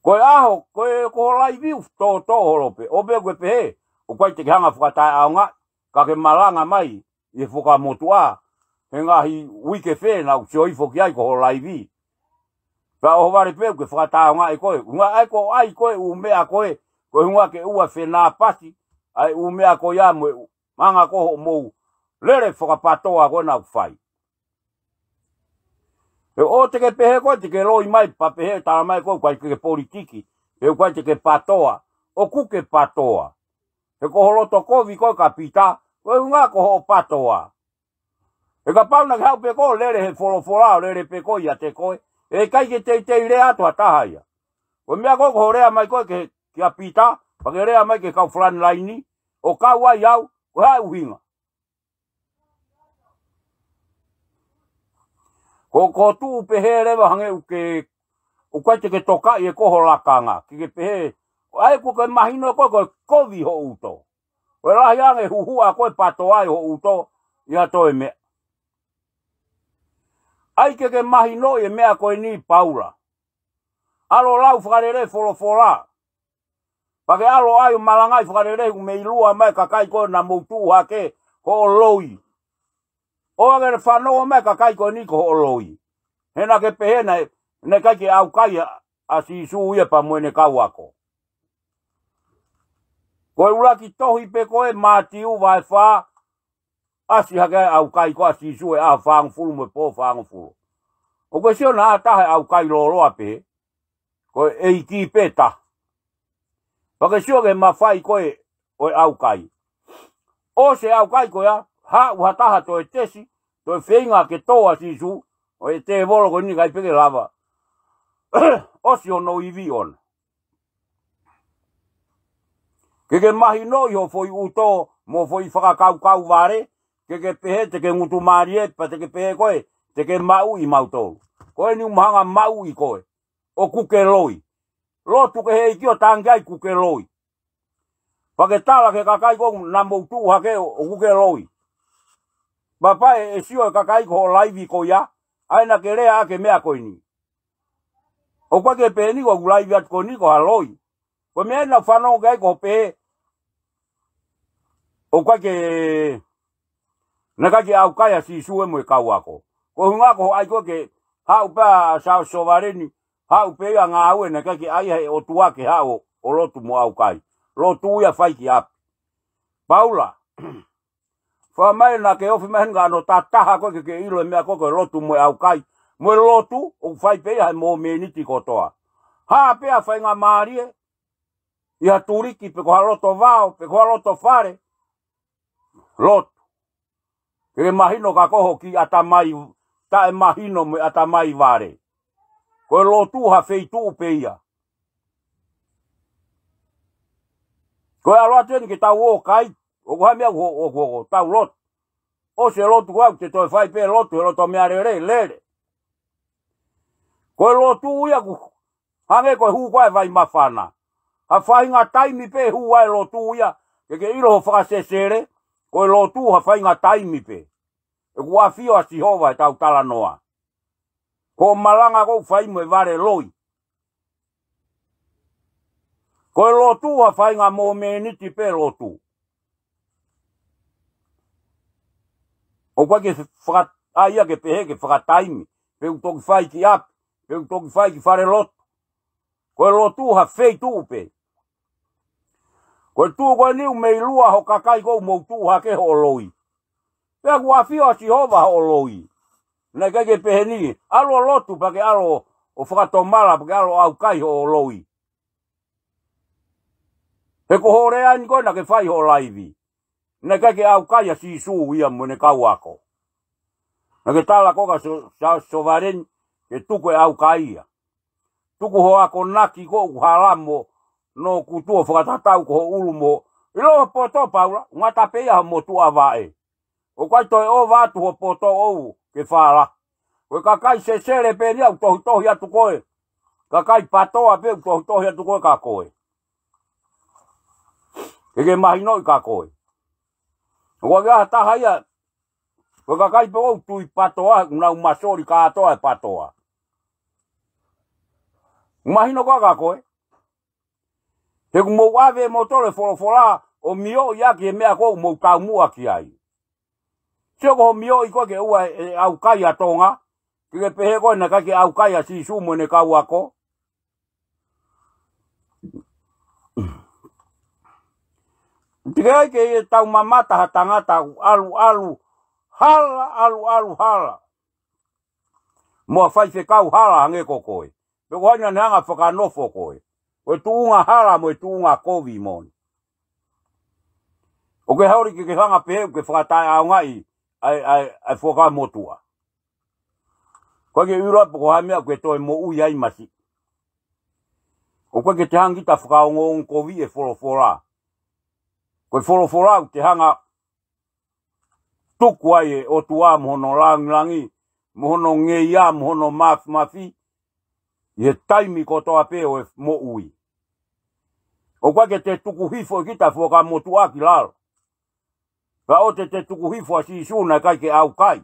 Ko e ʻaho, ko e ko ho laivi ʻoku tōtō holo pē, ʻo pē ʻoku ke pehē, ʻoku ʻikai te ke hanga ʻo fakataʻeʻaongaʻi, ka ke malanga mai ʻi he Fuakava Motuʻa, he ngaahi uike fē naʻa ku sio hifo ki ai ko ho laivi. Pea ʻohovale pē ʻoku ke fakataʻeʻaongaʻi koe, ʻuhinga ʻa e ko ʻai ko ē ʻū meʻa ko ē, ko e ʻuhinga ke ʻoua ʻe fenāpasi, ʻa e ʻū meʻa ko ia mo e ʻū, anga ko ē hoʻomou lele fakapatoa ko ē naʻa ku fai. He ʻoua te ke pehē koe te ke loi mai, pea pehē tala mai koe ʻoku ʻikai ke ke politiki, he ʻoku ʻikai te ke patoa, ʻoku ke patoa. He ko ho loto kovi koe kia Pita, ko e ʻuhinga ko hoʻo patoa. He kapau naʻa ke haʻu pē koe ʻo lele he folofola ʻo lele pē koe ʻiate koe, ʻe ʻikai ke teitei lea atu ha taha ia. Ko e meʻa ko ē ko hoʻo lea mai koe ke, kia Pita, pea ke lea mai ki he kau frontline, ʻo kau ai au, ko e hā e ʻuhinga? Ko, ko e tuʻu pehē leva hangē ʻoku ke, ʻoku ʻikai te ke tokaʻi e ko ho lakanga, ke ke pehē, ʻa ē ʻoku ke mahino ko ē, ko e kovi hoʻo uto. Ko e lahi ange huhuʻa ko ē patoa ai hoʻo uto, ʻi ha toe meʻa. ʻAi ke ke mahinoʻi e meʻa ko eni Paula. ʻAlu ʻo lau fakalelei folofola. Pea ke ʻalu ʻo ʻai ʻo malangaʻi fakalelei ʻoku mei lua mai e kakai ko ē naʻa mou tuʻu hake ko hoʻo loi. ʻOua ke fanongo mai e kakai ko eni ko hoʻo loi. He naʻa ke pehē naʻe, naʻe ʻikai ke ʻaukai ʻa, ʻa Sīsū ia pea mo ʻene kau ako. Ko e ʻuluaki tohi pē ko ē Mātiu vahe fā, ʻasi hake ai e ʻaukai ko ē ʻa Sīsū he ʻaho fāngofulu mo e pō fāngofulu. ʻOku ke sio naʻa taha e ʻaukai lōloa pē, ko e ʻEiki pē taha. Pea ke sio ki he mafai ko ē ʻo e ʻaukai. ʻOsi e ʻaukai ko ia, haʻu ha taha toe tesi, toe feinga ke tō ʻa Sīsū, ʻo e tēvolo ko eni ʻikai pē ke lava. ʻOsi hono ivi ʻona. Ke ke mahinoʻi hoʻo foʻi ʻuto mo e foʻi fakakaukau vale, ke ke pehē te ke ngutu mālie, pea te ke pehē ko ē te ke maʻuʻi mautolu. Ko eni ʻoku mou hanga maʻuʻi koe, ʻoku ke loi. Lotu ki he ʻEiki ʻo tangi ai ʻoku ke loi. Pea ke tala ki he kakai ko ē naʻa mou tuʻu hake ʻoku ke loi. Pea pehē ʻe sio e kakai ki hoʻo laivi ko ia, ʻa ia naʻa ke lea ʻaki e meʻa ko eni. ʻOku ʻikai ke pehē ni ko ʻeku laivi atu ko eni ko ha loi. Ko e meʻa eni naʻa ku fanongo ki ai ko e pehē ʻoku ʻikai ke, naʻe ʻikai ke ʻaukai ʻa Sīsū ia mo e kau ako. Ko e ʻuhinga ko hoʻo ʻai ko ē ke haʻu pē ʻa Sā-, Sovaleni, haʻu pē ia ngāue naʻe ʻikai ke ʻai ia he ʻOtua ke haʻu ʻo lotu mo ʻaukai. Lotu ia fai ki ʻapi. Paula, fai mai naʻa ke ofi mai heni ka ʻano tataha ko ē ke ke ʻilo e meʻa ko ē ko e lotu mo e ʻaukai. Mo e lotu, ʻoku fai pē ia he mōmeniti kotoa. Hā pē ʻa e faingamālie, ʻi ha tuliki pe ko ha loto vao, pe ko ha loto fale. Lotu. Ke ke mahino ka ko hoʻo kiʻi ʻatamai, taʻemahino mo e ʻatamai vale. Ko e lotu ha feituʻu pē ia. Ko e ʻalu atu eni ke tau ō kai, ʻoku hā e meʻa ʻoku, ʻoku, ʻoku tau lotu. ʻOsi e lotu ko ē ʻoku te toe fai pē lotu, he loto meʻalele, lele. Ko e lotu ia ʻoku hangē ko e hū ko ē e vai māfana. Ha faʻahinga taimi pē hū ai e lotu ia, ke ke ʻilo hoʻo fakasesele, ko e lotu ha faʻahinga taimi pē. ʻOku ʻafio ʻa Sihova he tau talanoa. Ko e malanga ko ē ʻoku fai mo e vale loi. Ko e lotu ha faʻahinga mōmeniti pē lotu. ʻOku ʻikai ke faka-, ʻai ia ke pehē ke fakataimi, pe ʻoku toki fai ki ʻapi, pe ʻoku toki fai ki fale lotu. Ko e lotu ha feituʻu pē. Ko e tuʻu ko eni ʻoku mei lua hoʻo kakai ko ē ʻoku mou tuʻu hake hoʻo loi. Pea ʻoku ʻafio ʻa Sihova hoʻo loi. Naʻe ʻikai ke pehē ni, ʻalu ʻo lotu pea ke ʻalu ʻo fakatomala pea ke ʻalu ʻo ʻaukai hoʻo loi. He ko hoʻo lea eni ko ē naʻa ke fai hoʻo laivi. Naʻe ʻikai ke ʻaukai ʻa Sīsū ia mo ʻene kau ako. Naʻa ke tala ko ē kia So-, Sa-, Sovaleni, ke tuku e ʻaukai ia. Tuku hoʻo akonaki ko ē ʻoku hala mo, no kutu ʻo fakatatau ko ho ʻulu mo. ʻIlo ho poto Paula, ngata pē ia ho motuʻa vaʻe. ʻOku ʻikai toe ʻova atu ho poto ʻoʻou ke fala. Ko e kakai sesele pē eni ia ʻoku tohitohi atu koe. Kakai patoa pē ʻoku tohitohi atu koe ka koe. Ke ke mahinoʻi ka koe. ʻOku ʻikai ha taha ia. Ko e kakai pē ʻoku tui patoa, ʻoku nau masoli kātoa e patoa. Mahino koā ka koe. He ʻoku mou ʻave moutolu e folofola ʻo mioʻi ʻaki e meʻa ko ē ʻoku mou taumuʻa ki ai. Sio ko hoʻo mioʻi ko ē ke ʻoua ʻe ʻaukai ʻa Tonga, ke ke pehē ko ē naʻe ʻikai ke ʻaukai ʻa Sīsū mo ʻene kau ako. Teʻeki ai ke tau mamata ha tangata ʻalu ʻalu hala, ʻalu ʻalu hala. Mo ha faifekau hala hangē ko koe. Pe ko hai naʻa ne hanga fakanofo koe. Ko e tuʻunga hala mo e tuʻunga kovi moʻoni. ʻOku ke haʻu ke ke hanga pehē ʻoku ke fakataʻeʻaongaʻi ʻa e, ʻa e, ʻa e Fuakava Motuʻa. ʻOku ʻikai ke ʻilo pe ko e hā e meʻa ʻoku ke toe moʻui ai masiʻi. ʻOku ʻikai ke te hanga kita fakaongoongo kovi e folofola. Ko e folofola ʻoku te hanga tuku ai e ʻOtua mo hono langilangi, mo hono ngeia, mo hono mafimafi, ʻi he taimi kotoa pē ʻo e moʻui. ʻOku ʻikai ke te tuku hifo ʻe kita Fuakava Motuʻa ki lalo. Ka ʻoua te te tuku hifo ʻa Sīsū naʻe ʻikai ke ʻaukai.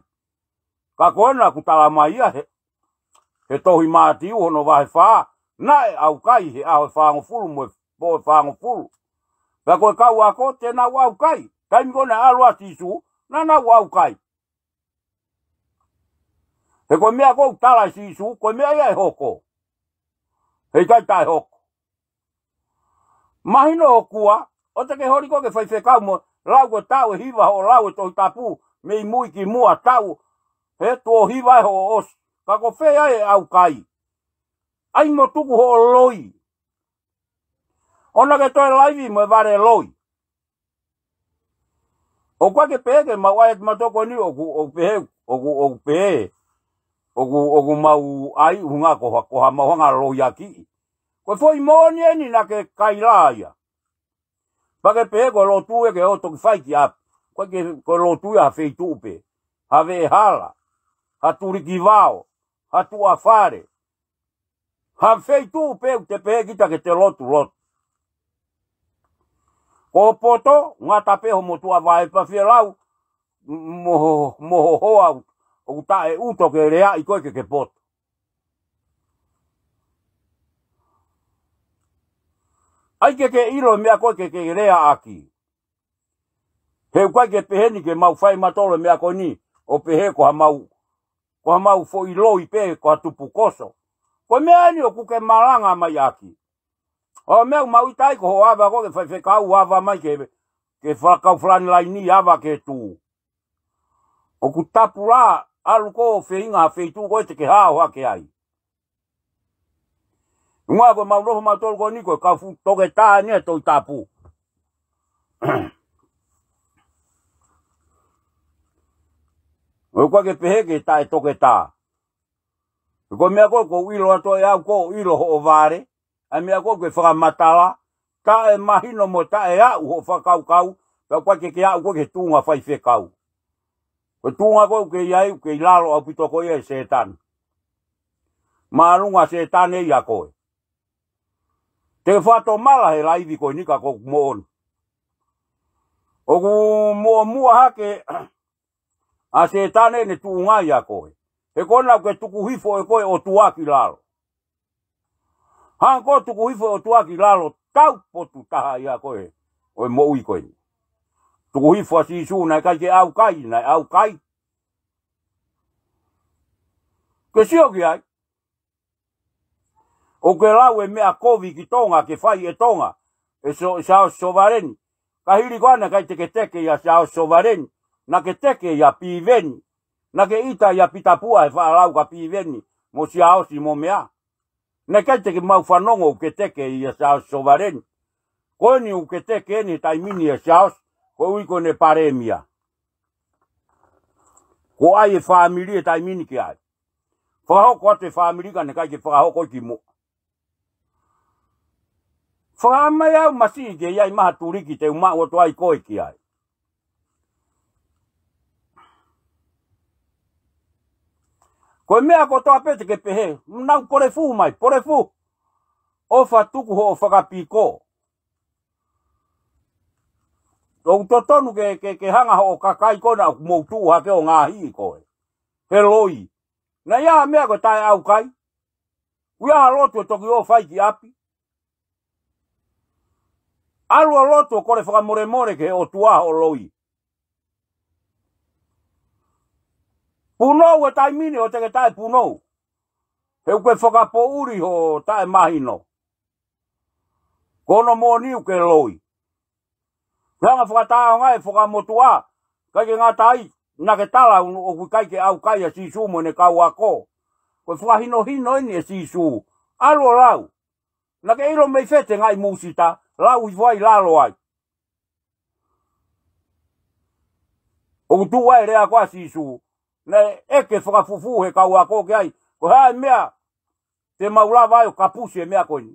Ka ko ena ʻoku tala mai ia he, he tohi Mātiu hono vahe fā, naʻe ʻaukai he ʻaho ʻe fāngofulu mo e pō ʻe fāngofulu. Pea ko e kau ako te nau ʻaukai. Taimi ko ē naʻe ʻalu ai ʻa Sīsū, naʻa nau ʻaukai. He ko e meʻa ʻoku tala ʻe Sīsū, ko e meʻa ia ʻe hoko. Heʻikai taʻe hoko. Mahino ʻoku ʻa, ʻoua te ke holi koe ke faifekau mo, lau ko e taʻu ʻe hiva hoʻo lau e Tohi Tapu, mei mui ki muʻa taʻu, he tuʻo hiva ʻe hoʻo ʻosi. Ka ko fē ai e ʻaukai. ʻAi mo tuku hoʻo loi. ʻOua ke toe laivi mo e vale loi. ʻOku ʻikai ke pehē ke mau ʻai atu mautolu ko eni ʻoku, ʻoku pehē, ʻoku, ʻoku pehē, ʻoku, ʻoku mau ʻai ʻuhinga ko ha, ko ha mau hanga loiakiʻi. Ko e foʻi moʻoni eni naʻa ke kaila ia. Pea ke pehē ko e lotu ē ke ō toki fai ki ʻapi. Ko e ke, ko e lotu ia ha feituʻu pē. Ha veʻehala. Ha tulikivao. Ha tuʻa fale. Ha feituʻu pē ʻoku te pehē kita ke te lotu lotu. Ko poto, ngata pē hoʻo motuʻa vaʻe pea fie lau, mo, mo ho hoa, ʻoku taʻe ʻuto ke leaʻi koe ke ke poto. ʻAi ke ke ʻilo e meʻa ko ē ke ke leaʻaki. He ʻoku ʻikai ke pehē ni ke mau fai mautolu e meʻa ko eni, ʻo pehē ko ha mau, ko ha mau foʻi loi pē, ko ha tupukoso. Ko e meʻa eni ʻoku ke malanga mai ʻaki. ʻO meʻa ʻoku mau ʻita ai ko hoʻo ava ko ē ke faifekau ava mai ke, ke fakau falani laini ava ke tū. ʻOku tapu lā, ʻalu ko ē ʻo feinga ha feituʻu ko ē te ke hao hake ai. ʻUhinga ko e mau nofo mautolu ko eni ko e kau fuʻu toketā eni ʻa e Tohi Tapu. ʻOku ʻikai ke pehē ke taʻe toketā. Ko e meʻa ko ē ʻoku ou ʻilo atu ai au ʻoku ou ʻilo hoʻo vale, ʻa e meʻa ko ē ʻoku ke fakamatala, taʻe mahino mo taʻe aʻu hoʻo fakakaukau, pea ʻoku ʻikai ke ke aʻu koe ki he tuʻunga faifekau. Ko e tuʻunga ko ē ʻoku ke ʻi ai, ʻoku ke ʻi lalo ʻaupito koe ia ʻe Sētane. Māʻolunga Sētane ia koe. Te ke fakatomala he laivi ko eni ka ʻoku moʻoni. ʻOku muʻomuʻa hake ʻa Sētane ʻene tuʻunga ia koe. He ko ena ʻoku ke tuku hifo ʻe koe ʻOtua ki lalo. Hangē ko e tuku hifo ʻOtua ki lalo, taupotu taha ia koe ʻo e moʻui ko eni. Tuku hifo ʻa Sīsū naʻe ʻikai ke ʻaukai, naʻe ʻaukai. Ke sio ki ai. ʻOku ke lau e meʻa kovi ki Tonga, ke fai ʻe Tonga, ʻe so, Siaosi Sovaleni. Ka hili ko ena ʻikai te ke teke ia Siaosi Sovaleni, naʻa ke teke ia Piveni, naʻa ke ʻita ia Pita Pua he faʻa lau ka Piveni, mo Siaosi mo meʻa. Naʻe ʻikai te ke mau fanongo ʻoku ke teke ia Siaosi Sovaleni. Ko eni ʻoku ke teke eni he taimi ni ʻa Siaosi, koeʻuhi ko ʻene palēmia. Ko ʻai e fāmili he taimi ni ki ai. Fakahoko atu e fāmili ka naʻe ʻikai ke fakahoko ki muʻa. Fakaʻamu mai au masiʻi ke ʻi ai maha tuliki te u maʻu atu ai koe ki ai. Ko e meʻa kotoa pē te ke pehē, nau polefu mai, polefu. ʻOfa tuku hoʻo fakapiko. ʻOku totonu ke, ke, ke hanga hoʻo kakai ko ena ʻoku mou tuʻu hake ʻo ngaohi koe. He loi. Naʻe ʻi ai ha meʻa ko e taʻe ʻaukai. ʻOku ʻi ai ha lotu ʻe toki ō fai ki ʻapi. ʻAlu ʻo lotu ʻo kole fakamolemole ki he ʻOtua hoʻo loi. Punou he taimi ni ʻoua te ke taʻe punou. He ʻoku ke fakapoʻuli hoʻo taʻe mahino. Ko hono moʻoni ʻoku ke loi. Ke hanga fakataonga e fakamotuʻa, ʻikai ke ngata ai, naʻa ke tala ʻoku ʻikai ke ʻaukai ʻa Sīsū mo ʻene kau ako. Ko e fakahinohino eni ʻe Sīsū. ʻAlu ʻo lau. Naʻa ke ʻilo mei fē te ngaahi mūsita, lau hifo ai lalo ai. ʻOku tuʻu ai e lea ko ē ʻa Sīsū, naʻe ʻeke fakafufū he kau ako ki ai, ko e hā e meʻa te mau lava ai ʻo kapusi e meʻa ko eni.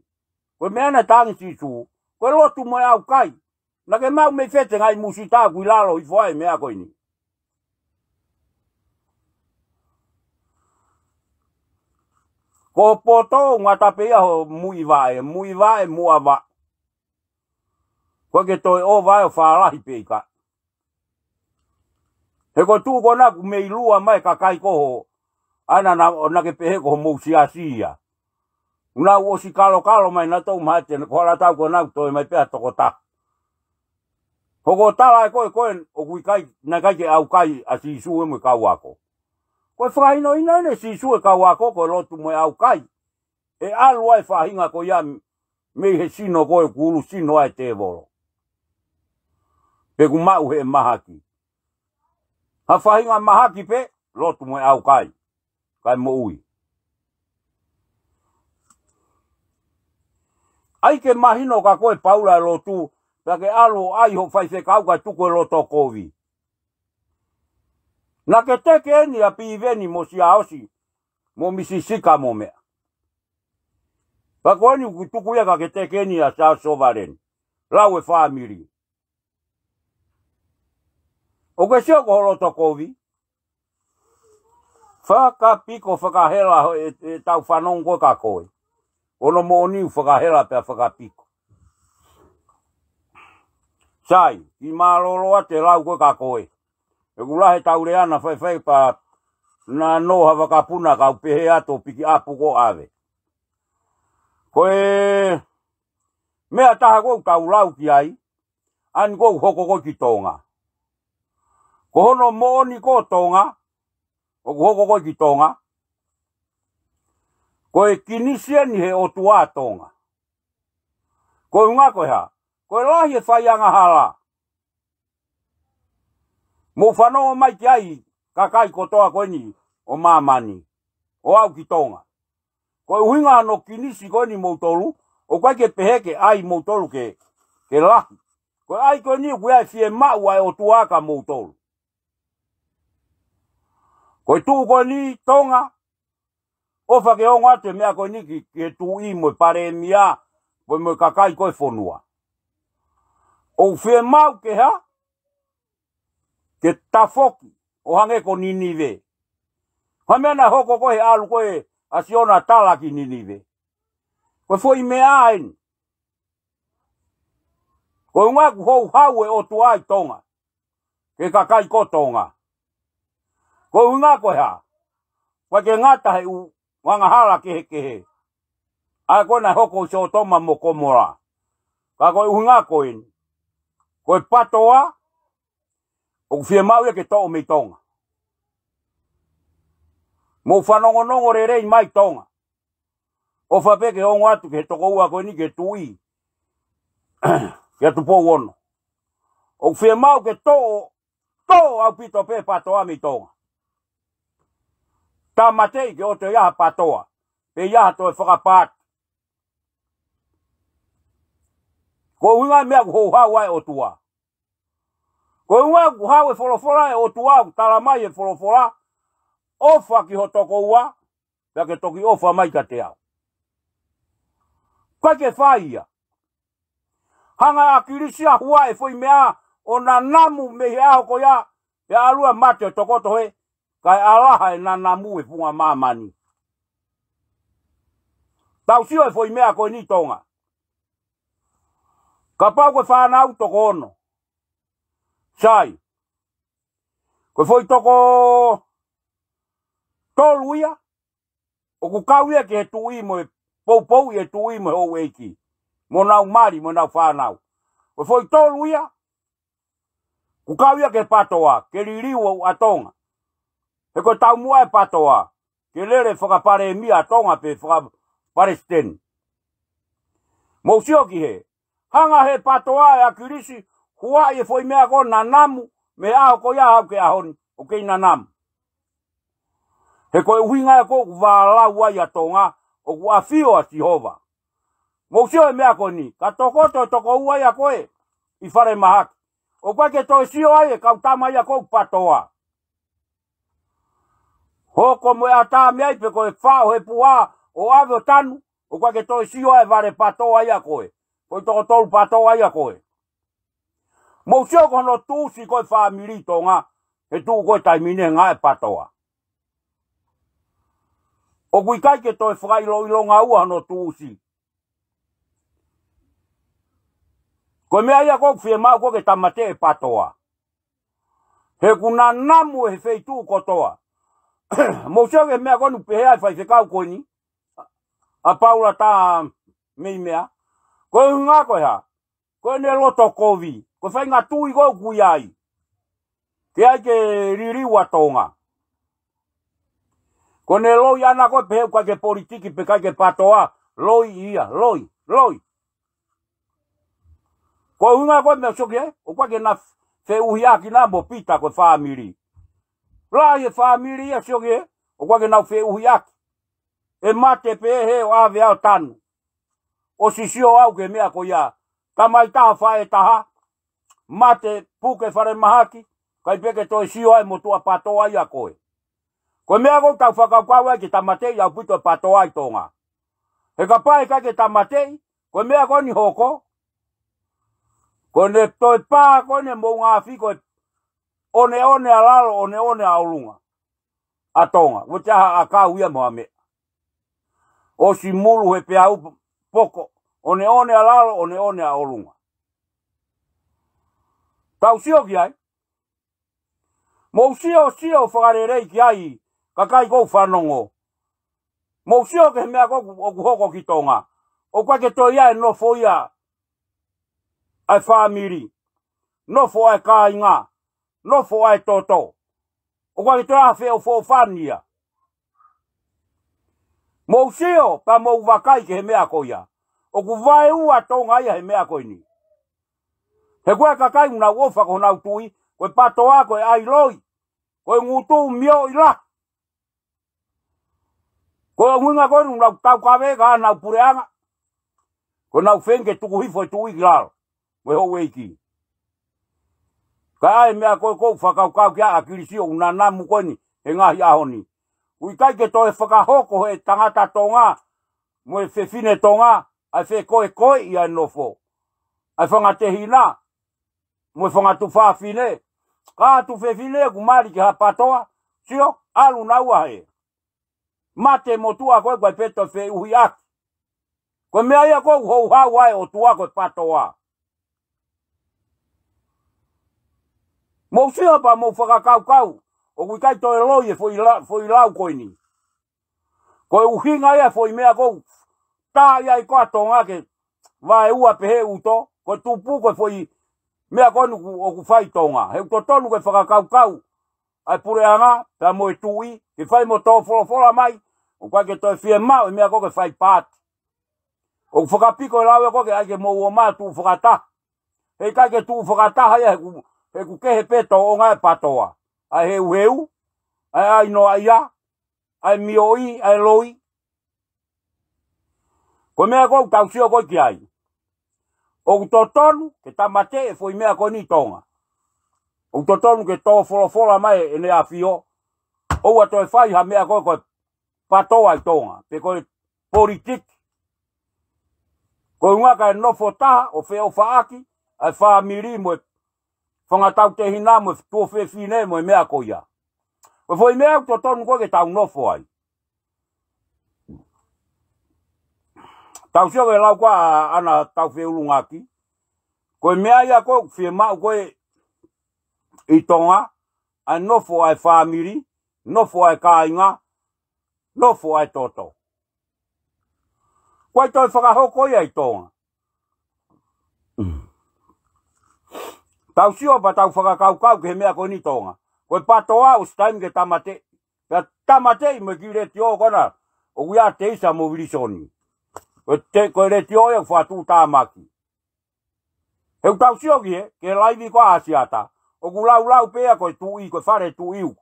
Ko e meʻa naʻe tangi Sīsū, ko e lotu mo e ʻaukai. Naʻa ke maʻu mei fē te ngaahi mūsita ʻoku ʻi lalo hifo ai e meʻa ko eni. Ko poto ngata pē ia hoʻo muivaʻe, muivaʻe, muʻavaʻe. Ko e ke toe ʻova ai ʻo fālahi pē ika. He ko e tuʻu ko ena ʻoku mei lua mai e kakai ko ho, ʻa ena na, na ke pehē ko homou siasi ia. Nau ʻosi kalokalo mai nautolu mahalo te ne ko hala tau ko ena ʻoku toe mai pē ʻa e toko taha. Hoko tala e ko e ko e ʻoku ʻikai, naʻe ʻikai ke ʻaukai ʻa Sīsū ʻe mo e kau ako. Ko e fakahinohino eni ʻe Sīsū e kau ako ko e lotu mo e ʻaukai. ʻE ʻalu ai e faʻahinga ko ia mei he sino ko e kuulu sino ai e tēvolo. Pe ʻoku maʻu he mahaki. Ha faʻahinga mahaki pē, lotu mo e ʻaukai. Kae moʻui. ʻAi ke mahino ka ko e paula e lotu, pea ke ʻalu ʻo ʻai ho faifekau kae tuku e loto kovi. Na ke teke eni ʻa Piveni mo Siaosi, mo Misi Sika mo meʻa. Pea ko eni ʻoku tuku ia ka ke teke eni ʻa Siaosi Sovaleni. Lau e fāmili. ʻOku ke sio ko ho loto kovi. Fakapiko fakahela ho e, e tau fanongo ko e ka ko e. Ono moʻoni ʻoku fakahela pea fakapiko. Sai, kiʻi mālōlō atu e lau ko e ka ko e. ʻOku lahi e tau lea na faifai pea na nō ha vakapuna kau pehē atu ʻo piki ʻapu ko ʻave. Ko e meʻa taha ko ʻoku tau lau ki ai, ʻa eni ko ʻoku hoko ko ē ki Tonga. Ko hono moʻoni ko Tonga, ʻoku hoko ko ē ki Tonga. Ko e kinisi eni he ʻOtua Tonga. Ko e ʻuhinga ko e hā, ko e lahi e fai angahala. Mou fanongo mai ki ai, kakai kotoa ko eni ʻo māmani, ʻo aʻu ki Tonga. Ko e ʻuhinga hono kinisi ko eni moutolu, ʻoku ʻikai ke pehē ke ʻai moutolu ke, ke lahi. Ko e ʻai ko eni ʻoku ʻi ai e fiemaʻu ʻa e ʻOtua kia moutolu. Ko e tuʻu ko eni Tonga, ʻofa ke ongo atu e meʻa ko eni ki, ki he tuʻi mo e palēmia, mo e, mo e kakai ko e fonua. ʻOku fiemaʻu ke hā, ke tafoki, ʻo hangē ko Ninive. Ko e meʻa naʻe hoko ko ē he ʻalu ko ē ʻa Siona tala ki Ninive. Ko e foʻi meʻa eni. Ko e ʻuhinga ʻoku houhau e ʻOtua ʻi Tonga. Ki he kakai ko Tonga. Ko e ʻuhinga ko e hā. ʻOku ʻikai ke ngata he ʻū angahala kehekehe. ʻA ē ko ē naʻe hoko ʻi Sōtoma mo Komola. Ka ko e ʻuhinga ko eni. Ko e PATOA, ʻoku fiemaʻu ia ke toʻo mei Tonga. Mou fanongonongo lelei mai Tonga. ʻOfa pē ke ongo atu ki he tokoua ko eni ki he tuʻi. Kia Tupou Ono. ʻOku fiemaʻu ke toʻo, toʻo ʻaupito pē PATOA mei Tonga. Tāmateʻi ke ʻoua toe ʻi ai ha PATOA. Pe ʻi ai ha toe fakapaati. Ko e ʻuhinga e meʻa ʻoku houhau ai e ʻOtua. Ko e ʻuhinga ʻoku hau e folofola e ʻOtua ʻoku tala mai e folofola, ʻofa ki ho tokoua, pea ke toki ʻofa mai kiate au. ʻIkai ke fai ia. Hanga ʻe ʻAkilisi ʻo huaʻi e foʻi meʻa ʻo nanamu mei he ʻaho ko ia, pea ʻalu ʻo mate ʻo tokoto he, kae ʻalaha e nanamu e funga māmani. Tau sio e foʻi meʻa ko eni Tonga. Kapau ko e fānau toko ono. Sai. Ko e foʻi toko tolu ia, ʻoku kau ia ki he tuʻi mo e poupou ʻi he tuʻi mo e houʻeiki. Mo nau mali, mo nau fānau. Ko e foʻi tolu ia, ʻoku kau ia ki he PATOA, ke liliu ʻa Tonga. He ko e taumuʻa e PATOA, ke lele fakapalēmia ʻa Tonga pe fakapalesiteni. Mou sio ki he, hanga he PATOA ʻe ʻAkilisi, huaʻi e foʻi meʻa ko ē nanamu, mei he ʻaho ko ia ʻo aʻu ki he ʻaho ni, ʻoku kei nanamu. He ko e ʻuhinga ē ko ē ʻoku vālau ai ʻa Tonga, ʻoku ʻafio ʻa Sihova. Mou sio e meʻa ko eni, ka tokoto e tokoua ia ko ē, ʻi falemahaki. ʻOku ʻikai ke toe sio ai e kau tama ia ko ē ʻoku PATOA. Hoko mo e ʻatā mei ai pe ko e faʻo he puha ʻo ʻave ʻo tanu, ʻoku ʻikai ke toe sio ai e vale PATOA ia ko ē. Ko e toko tolu PATOA ia ko ē. Mou sio ko hono tuʻusi ko e fāmili Tonga, he tuʻu ko e taimi ni he ngāue PATOA. ʻOku ʻikai ke toe fakailoʻilonga ua hono tuʻusi. Ko e meʻa ia ko ē ʻoku fiemaʻu ko ē ke tāmateʻi e PATOA. He ʻoku nanamu he feituʻu kotoa. Mou sio ki he meʻa ko eni ʻoku pehē ai e faifekau ko eni, ʻa Paula Tameimea. Ko e ʻuhinga ko e hā? Ko ʻene loto kovi. Ko e faʻahinga tui ko ē ʻoku ʻi ai ke ʻai ke liliu ʻa Tonga. Ko ʻene loi ʻana ko ē pehē ʻoku ʻikai ke politiki pe ʻikai ke PATOA. Loi ia, loi, loi. Ko e ʻuhinga ko e meʻa sio ki ai, ʻoku ʻikai ke na feʻuhiʻaki na mo Pita ko e fāmili. Lahi e fāmili ia sio ki ai, ʻoku ʻikai ke nau feʻuhiʻaki. ʻE mate pē he ʻo ʻave ʻo tanu. ʻOsi sio au ki he meʻa ko ia. Tamai taha, faʻē taha. Mate, puke falemahaki, ʻikai pē ke toe sio ai mo tuʻa PATOA ia ko ē. Ko e meʻa ʻoku tau fakakaukau ai ke tāmateʻi ʻaupito e PATOA ʻi Tonga. He kapau ʻe ʻikai ke tāmateʻi, ko e meʻa ko eni hoko. Ko ʻene toe pā ko eni moʻunga afi ko e ʻoneʻone ʻa lalo, ʻoneʻone ʻa ʻolunga ʻa Tonga. ʻOua te ʻaha ʻakau ia mo ha meʻa. ʻOsi mulu he peau poko. ʻOneʻone ʻa lalo, ʻoneʻone ʻa ʻolunga. Tau sio ki ai. Mou sio, sio fakalelei ki ai, kakai ʻoku fanongo. Mou sio ki he meʻa ko ē ʻoku, ʻoku hoko ki Tonga. ʻOku ʻikai ke toe ʻi ai e nofo ia ʻa e fāmili. Nofo ʻa e kāinga. Nofo ʻa e toto. ʻOku ʻikai ke toe ʻi ai ha feʻofoʻofani ia. Mou sio, pea mou vakai ki he meʻa ko ia. ʻOku vaeua Tonga ia he meʻa ko eni. He ko e kakai ʻoku nau ʻofa ki honau tuʻi, ko e PATOA, ko e ʻai loi, ko e ngutu mioʻi lahi. Ko e ʻuhinga ko ē ʻoku nau taukave ki honau puleʻanga. Ko ʻenau feinga ke tuku hifo e tuʻi ki lalo. Mo e houʻeiki. Ka ʻi ai e meʻa ko ē ʻoku ou fakakaukau ki ai ʻa Kilisi ʻoku nanamu ko eni he ngaahi ʻaho ni. ʻOku ʻikai ke toe fakahoko he tangata Tonga, mo e fefine Tonga, ʻa e fekoekoeʻi ʻa e nofo ʻa e fanga tehina, mo e fanga tuofefine. Ka tuofefine ʻoku mali ki ha PATOA, sio, ʻalu naua hē. Mate motuʻa ko ē ʻoku ʻikai pē toe feʻuhiʻaki. Ko e meʻa ia ʻoku houhau ai ʻOtua ko e PATOA. Mou sio pea mou fakakaukau, ʻoku ʻikai toe loi e foʻi la-, foʻi lau ko eni. Ko e ʻuhinga ia e foʻi meʻa ʻoku tā ia ʻi ko ē ʻa Tonga ke vaeua pehē ʻuto, ko e tupu ko e foʻi meʻa ko eni ʻoku, ʻoku fai Tonga. He ʻoku totonu ke fakakaukau ʻa e puleʻanga, pea mo e tuʻi, ke fai mo tō folofola mai, ʻoku ʻikai ke toe fiemaʻu e meʻa ko ē ke fai paati. ʻOku fakapiko e lau ē ko ē ke ʻai ke mou ō mai ʻo tuʻu fakataha. He ʻikai ke tuʻu fakataha ia he ʻoku, he ʻoku kehe pē tōʻonga e PATOA. ʻA e heuheu, ʻa e ʻai noaʻia, ʻa e mioʻi, ʻa e loi. Ko e meʻa ʻoku tau sio ko ē ki ai. ʻOku totonu ke tāmateʻi e foʻi meʻa ko eni ʻi Tonga. ʻOku totonu ke tō folofola mai ʻEne ʻAfio. ʻOua toe fai ha meʻa ko ē ko e PATOA ʻi Tonga. Pe ko e politiki. Ko e ʻuhinga kae nofo taha ʻo feʻofaʻaki ʻa e fāmili mo e fanga tautehina mo e tuofefine mo e meʻa ko ia. Ko e foʻi meʻa ʻoku totonu ko ē ke tau nofo ai. Tau sio ki he lau ko ē ʻa ʻAna Taufeʻulungaki. Ko e meʻa ia ʻoku fiemaʻu ko ē ʻi Tonga, ʻa e nofo ʻa e fāmili, nofo ʻa e kāinga, nofo ʻa e toto. ʻOku ʻikai toe fakahoko ia ʻi Tonga. Tau sio pea tau fakakaukau ki he meʻa ko eni ʻi Tonga. Ko e PATOA ʻosi taimi ke tāmateʻi. Pea tāmateʻi mo e kiʻi letiō ko ena ʻoku ʻi ai ʻa Teisa mo Vilisoni. Ko e te-, ko e letiō ia ʻoku fakatuʻutāmaki. He ʻoku tau sio ki he, ki he laivi ko ē ʻa ʻAsiata. ʻOku laulau pē ia ko e tuʻi, ko e fale tuʻi ʻoku,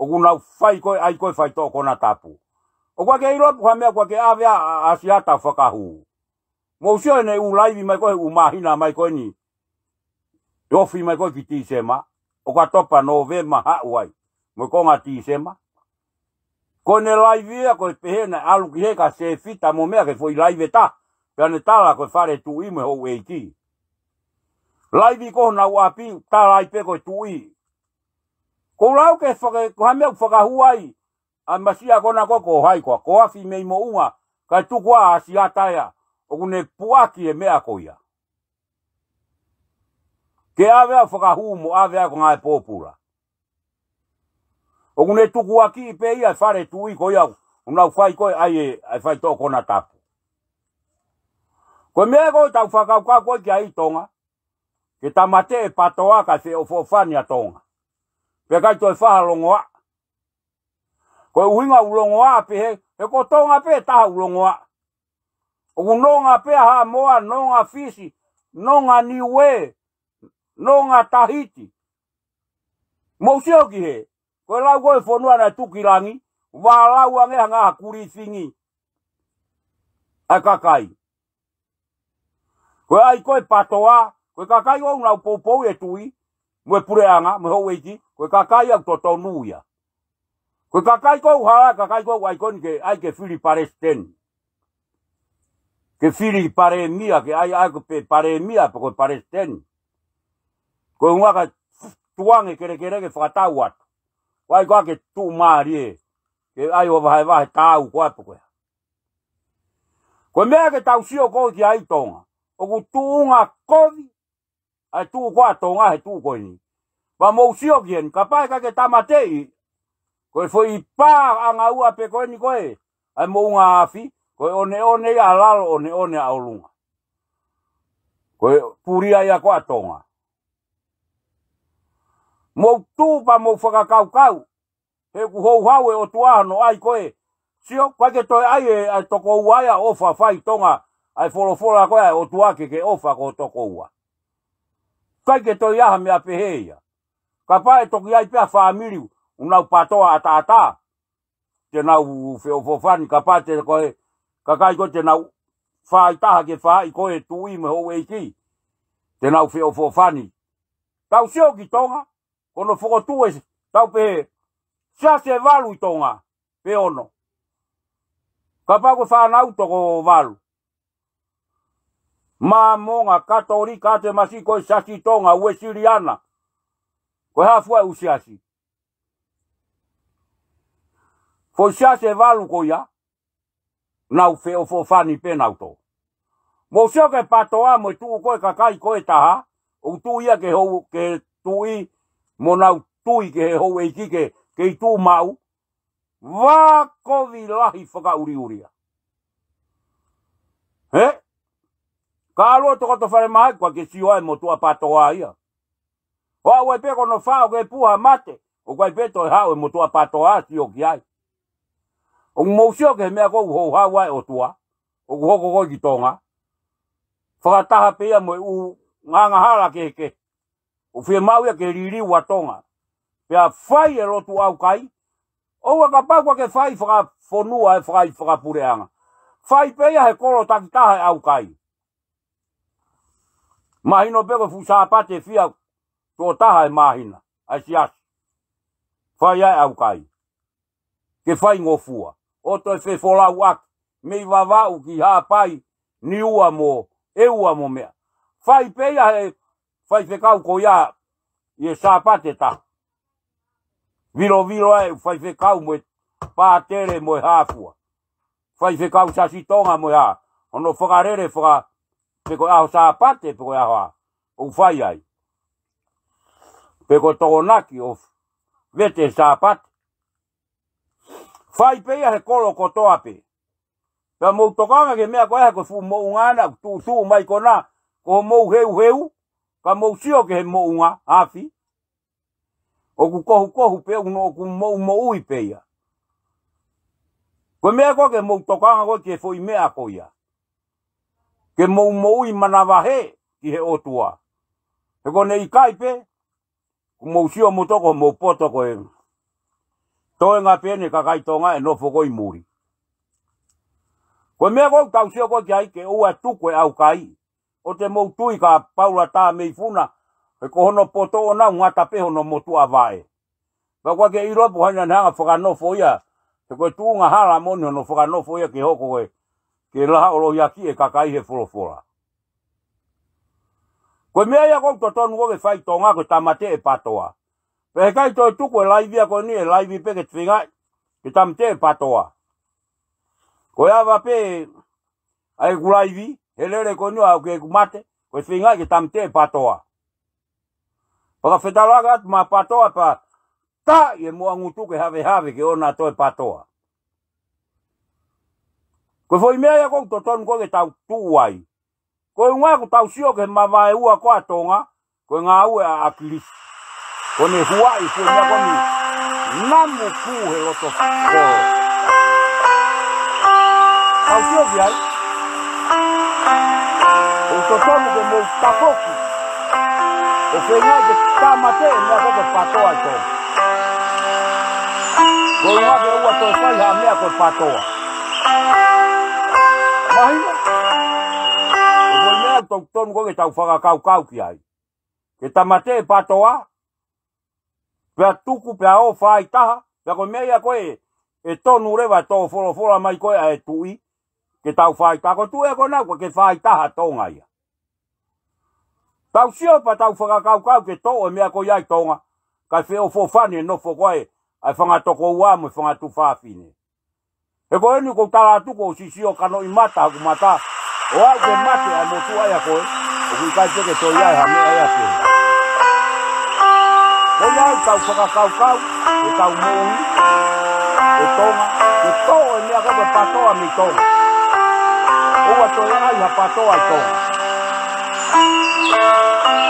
ʻoku nau fai ko ē, ʻai ko ē faitoʻo konatapu. ʻOku ʻikai ke ʻilo pe ko e hā e meʻa ʻoku ʻikai ke ʻave ʻa, ʻa ʻAsiata ʻo fakahū. Mou sio ʻene ʻū laivi mai ko ē ʻū māhina mai ko eni. ʻE ofi mai ko ē ki Tīsema, ʻOkatopa, Nōvema, haʻu ai. Mo e konga Tīsema. Ko ʻene laivi ia ko e pehē naʻe ʻalu ki hē ka sēfita mo meʻa ki he foʻi laivi ʻe taha. Pea ne tala ko e fale tuʻi mo e houʻeiki. Laivi ko honau ʻapi, tala ai pē ko e tuʻi. Ko e lau ke faka-, ko e hā e meʻa ʻoku fakahū ai ʻa e masia ko ena ko ē ko hai ko ē, ko e afi mei moʻunga, kae tuku ʻa ʻAsiata ia, ʻoku ne puʻaki e meʻa ko ia. Ke ʻave ʻo fakahū mo ʻave ʻo ngāue pōpula. ʻOku ne tukuakiʻi pē ia e fale tuʻi ko ia ʻoku nau fai ko ē ʻa e, ʻa e faitoʻo konatapu. Ko e meʻa ko ē ʻoku tau fakakaukau ko ē ki ai Tonga, ke tāmateʻi e PATOA kae feʻofoʻofani ʻa Tonga. Pea ʻikai toe fai ha longoaʻa. Ko e ʻuhinga ʻoku longoaʻa pē he, he ko Tonga pē taha ʻoku longoaʻa. ʻOku nonga pē ʻa Haʻamoa, nonga Fisi, nonga Niuē, nonga Tahiti. Mou sio ki hē, ko e lau ko ē e fonua naʻe tuku ki langi, vālau ange hangē ha kulifingi ʻa e kakai. Ko e ʻai ko ē PATOA, ko e kakai ʻoku nau poupou e tuʻi, mo e puleʻanga, mo e houʻeiki, ko e kakai ʻoku totonu ia. Ko e kakai ʻoku hala, kakai ʻoku ʻai ko eni ke, ʻai ke fili palesiteni. Ke fili palēmia, ke ʻai, ʻai ko e palēmia, pe ko e palesiteni. Ko e ʻuhinga ka tuʻu ange kelekele ke fakatau atu. ʻAi ko ā ke tuʻumālie, ke ʻai ʻo vahevahe tau ko ā pe ko e hā. Ko e meʻa ke tau sio ko ē ki ai Tonga. ʻOku tuʻunga kovi ʻa e tuʻu ko ā Tonga he tuʻu ko eni. Pea mou sio ki heni, kapau ʻe ʻikai ke tāmateʻi, ko e foʻi paʻanga ua pē ko eni ko ē ʻa e moʻunga afi, ko e ʻoneʻone ia ʻa lalo, ʻoneʻone ʻa ʻolunga. Ko e pulia ia ko ā Tonga. Mou tuʻu pea mou fakakaukau, he ʻoku houhau e ʻOtua hono ʻai ko ē. Sio, ʻikai ke toe ʻai e, ʻa e tokoua ia ʻofa fai Tonga, ʻa e folofola ko ē ʻa e ʻOtua ke ke ʻofa ko ho tokoua. ʻIkai ke toe ʻi ai ha meʻa pehē ia. Kapau ʻe toki ʻi ai pē ha fāmili ʻoku nau PATOA ʻataʻatā, te nau feʻofoʻofani, kapau te ko e kakai ko ē te nau fai taha ke fai ko ē tuʻi mo e houʻeiki, te nau feʻofoʻofani. Tau sio ki Tonga, ko hono fokotuʻu e tau pehē, siasi ʻe valu ʻi Tonga, pe ono. Kapau ko e fānau toko valu. Māmonga, Katolika, ʻAtemasi, ko e Siasi Tonga, Uēsiliana. Ko e hā fua e ʻū siasi. Foʻi siasi ʻe valu ko ia, nau feʻofoʻofani pē nautolu. Mou sio ki he PATOA mo e tuʻu ko ē kakai ko ē taha, ʻoku tuʻu ia ke hou, ke tuʻi, mo nau tui ki he houʻeiki ke, ke ʻi tuʻu maʻu, vā kovi lahi fakaʻuliʻulia. Hē? Ka ʻalu ʻo tokoto falemahaki ʻoku ʻikai ke sio ai motuʻa PATOA ia. ʻO aʻu ai pē ko hono faʻo ke puha mate, ʻoku ʻikai pē toe haʻu e motuʻa PATOA sio ki ai. ʻOku mou sio ki he meʻa ko ē ʻoku houhau ai e ʻOtua, ʻoku hoko ko ē ki Tonga. Fakataha pē ia mo e ʻū angahala kehekehe. ʻOku fiemaʻu ia ke liliu ʻa Tonga. Pea fai e lotu ʻaukai. ʻOua kapau ʻoku ʻikai ke fai fakafonua e fai fakapuleʻanga. Fai pē ia he kolo takitaha e ʻaukai. Mahino pē ko e fuʻu Sāpate fia tuʻo taha e māhina, ʻa e siasi. Fai ai ʻaukai. Ke faingofua. ʻO toe fefolauʻaki. Mei Vavaʻu ki Haʻapai, Niua mo, ʻEua mo meʻa. Fai pē ia he faifekau ko ia, ʻi he Sāpate taha. Vilovilo ai, faifekau mo e pātele mo e hā fua. Faifekau Siasi Tonga mo e hā. Hono fakalele faka, pe ko e ʻaho Sāpate, pe ko e ʻaho hā. ʻOku fai ai. Pe ko e Tokonaki ʻo vete Sāpate. Fai pē ia he kolo kotoa pē. Pea mou tokanga ki he meʻa ko ē he ko e fuʻu moʻunga ʻana, ʻoku tuʻutuʻu mai ko ena, ko hoʻomou heuheu, ka mou sio ki he moʻunga, afi. ʻOku kohukohu pē, ʻoku no, ʻoku moʻumoʻui pē ia. Ko e meʻa ko ē ke mou tokanga ko ē ki he foʻi meʻa ko ia. Ke mou moʻui manavahē ki he ʻOtua. He ko ʻene ʻikai pē, ʻoku mou sio mo toko mou poto ko e toenga pē ʻene kakai Tonga ʻe nofo ko ē ʻi muli. Ko e meʻa ko ē ʻoku tau sio ko ē ki ai ke ʻoua tuku e ʻaukai. ʻOua te mou tui kia Paula Tameifuna, he ko hono poto ʻoʻona ʻoku ngata pē hono motuʻa vaʻe. Pea ʻoku ʻikai ke ʻilo pe ko hai naʻa ne hanga fakanofo ia, he ko e tuʻunga hala moʻoni hono fakanofo ia ke hoko ko e, ke laha ʻo lohiakiʻi e kakai he folofola. Ko e meʻa ia ʻoku totonu ko ē ke fai Tonga ko e tāmateʻi e PATOA. Pea heʻikai toe tuku e laivi ia ko eni, e laivi pē ke te feingaʻi ke tāmateʻi e PATOA. Ko e ava pē ʻa ʻeku laivi, he lele ko eni ʻo aʻu ki heʻeku mate, ko e feingaʻi ke tāmateʻi e PATOA. Pea ka fetaulaki atu mo e PATOA pea taʻi e muʻa ngutu ke havehave ke ʻoua naʻa toe patoa. Ko e foʻi meʻa ia ʻoku totonu ko ē ke tau tuʻu ai. Ko e ʻuhinga ʻoku tau sio ki he mavaeua ko ē ʻa Tonga, ko e ngāue ʻa ʻAkilisi. Ko ʻene huaʻi e foʻi meʻa ko eni, namu kū he loto kolo. Tau sio ki ai. ʻOku totonu ke mou tafoki ʻo feinga ke tāmateʻi e meʻa ko ē ko e patoa ʻi Tonga. Ko e ʻuhinga ke ʻoua toe fai ha meʻa ko e patoa. Mahino? Ko e meʻa ʻoku totonu ko ē ke tau fakakaukau ki ai. Ke tāmateʻi e patoa, pea tuku, pea ō faaitaha, pea ko e meʻa ia ko ē ʻe tonu leva ʻo folofola mai ko ē ʻa e tuʻi, ke tau faaitaha. Ko e tuʻi ko ena ʻoku ʻikai ke faaitaha Tonga ia. Tau sio pea tau fakakaukau ke toʻo e meʻa ko ia ʻi Tonga, kae feʻofoʻofani e nofo ko ē ʻa e fanga tokoua mo e fanga tuofāfine. He ko eni ʻoku ou tala atu kuo u sisio kanoʻi mata hoku mata, ʻo aʻu ke mate ʻa e motuʻa ia ko ē, ʻoku ʻikai pē ke toe ʻi ai ha meʻa ia ke. Ko ia ʻoku tau fakakaukau, ʻoku tau moʻui ʻi Tonga, ke toʻo e meʻa ko ē ko e patoa mei Tonga. ʻOua toe ʻai ha patoa ʻi Tonga.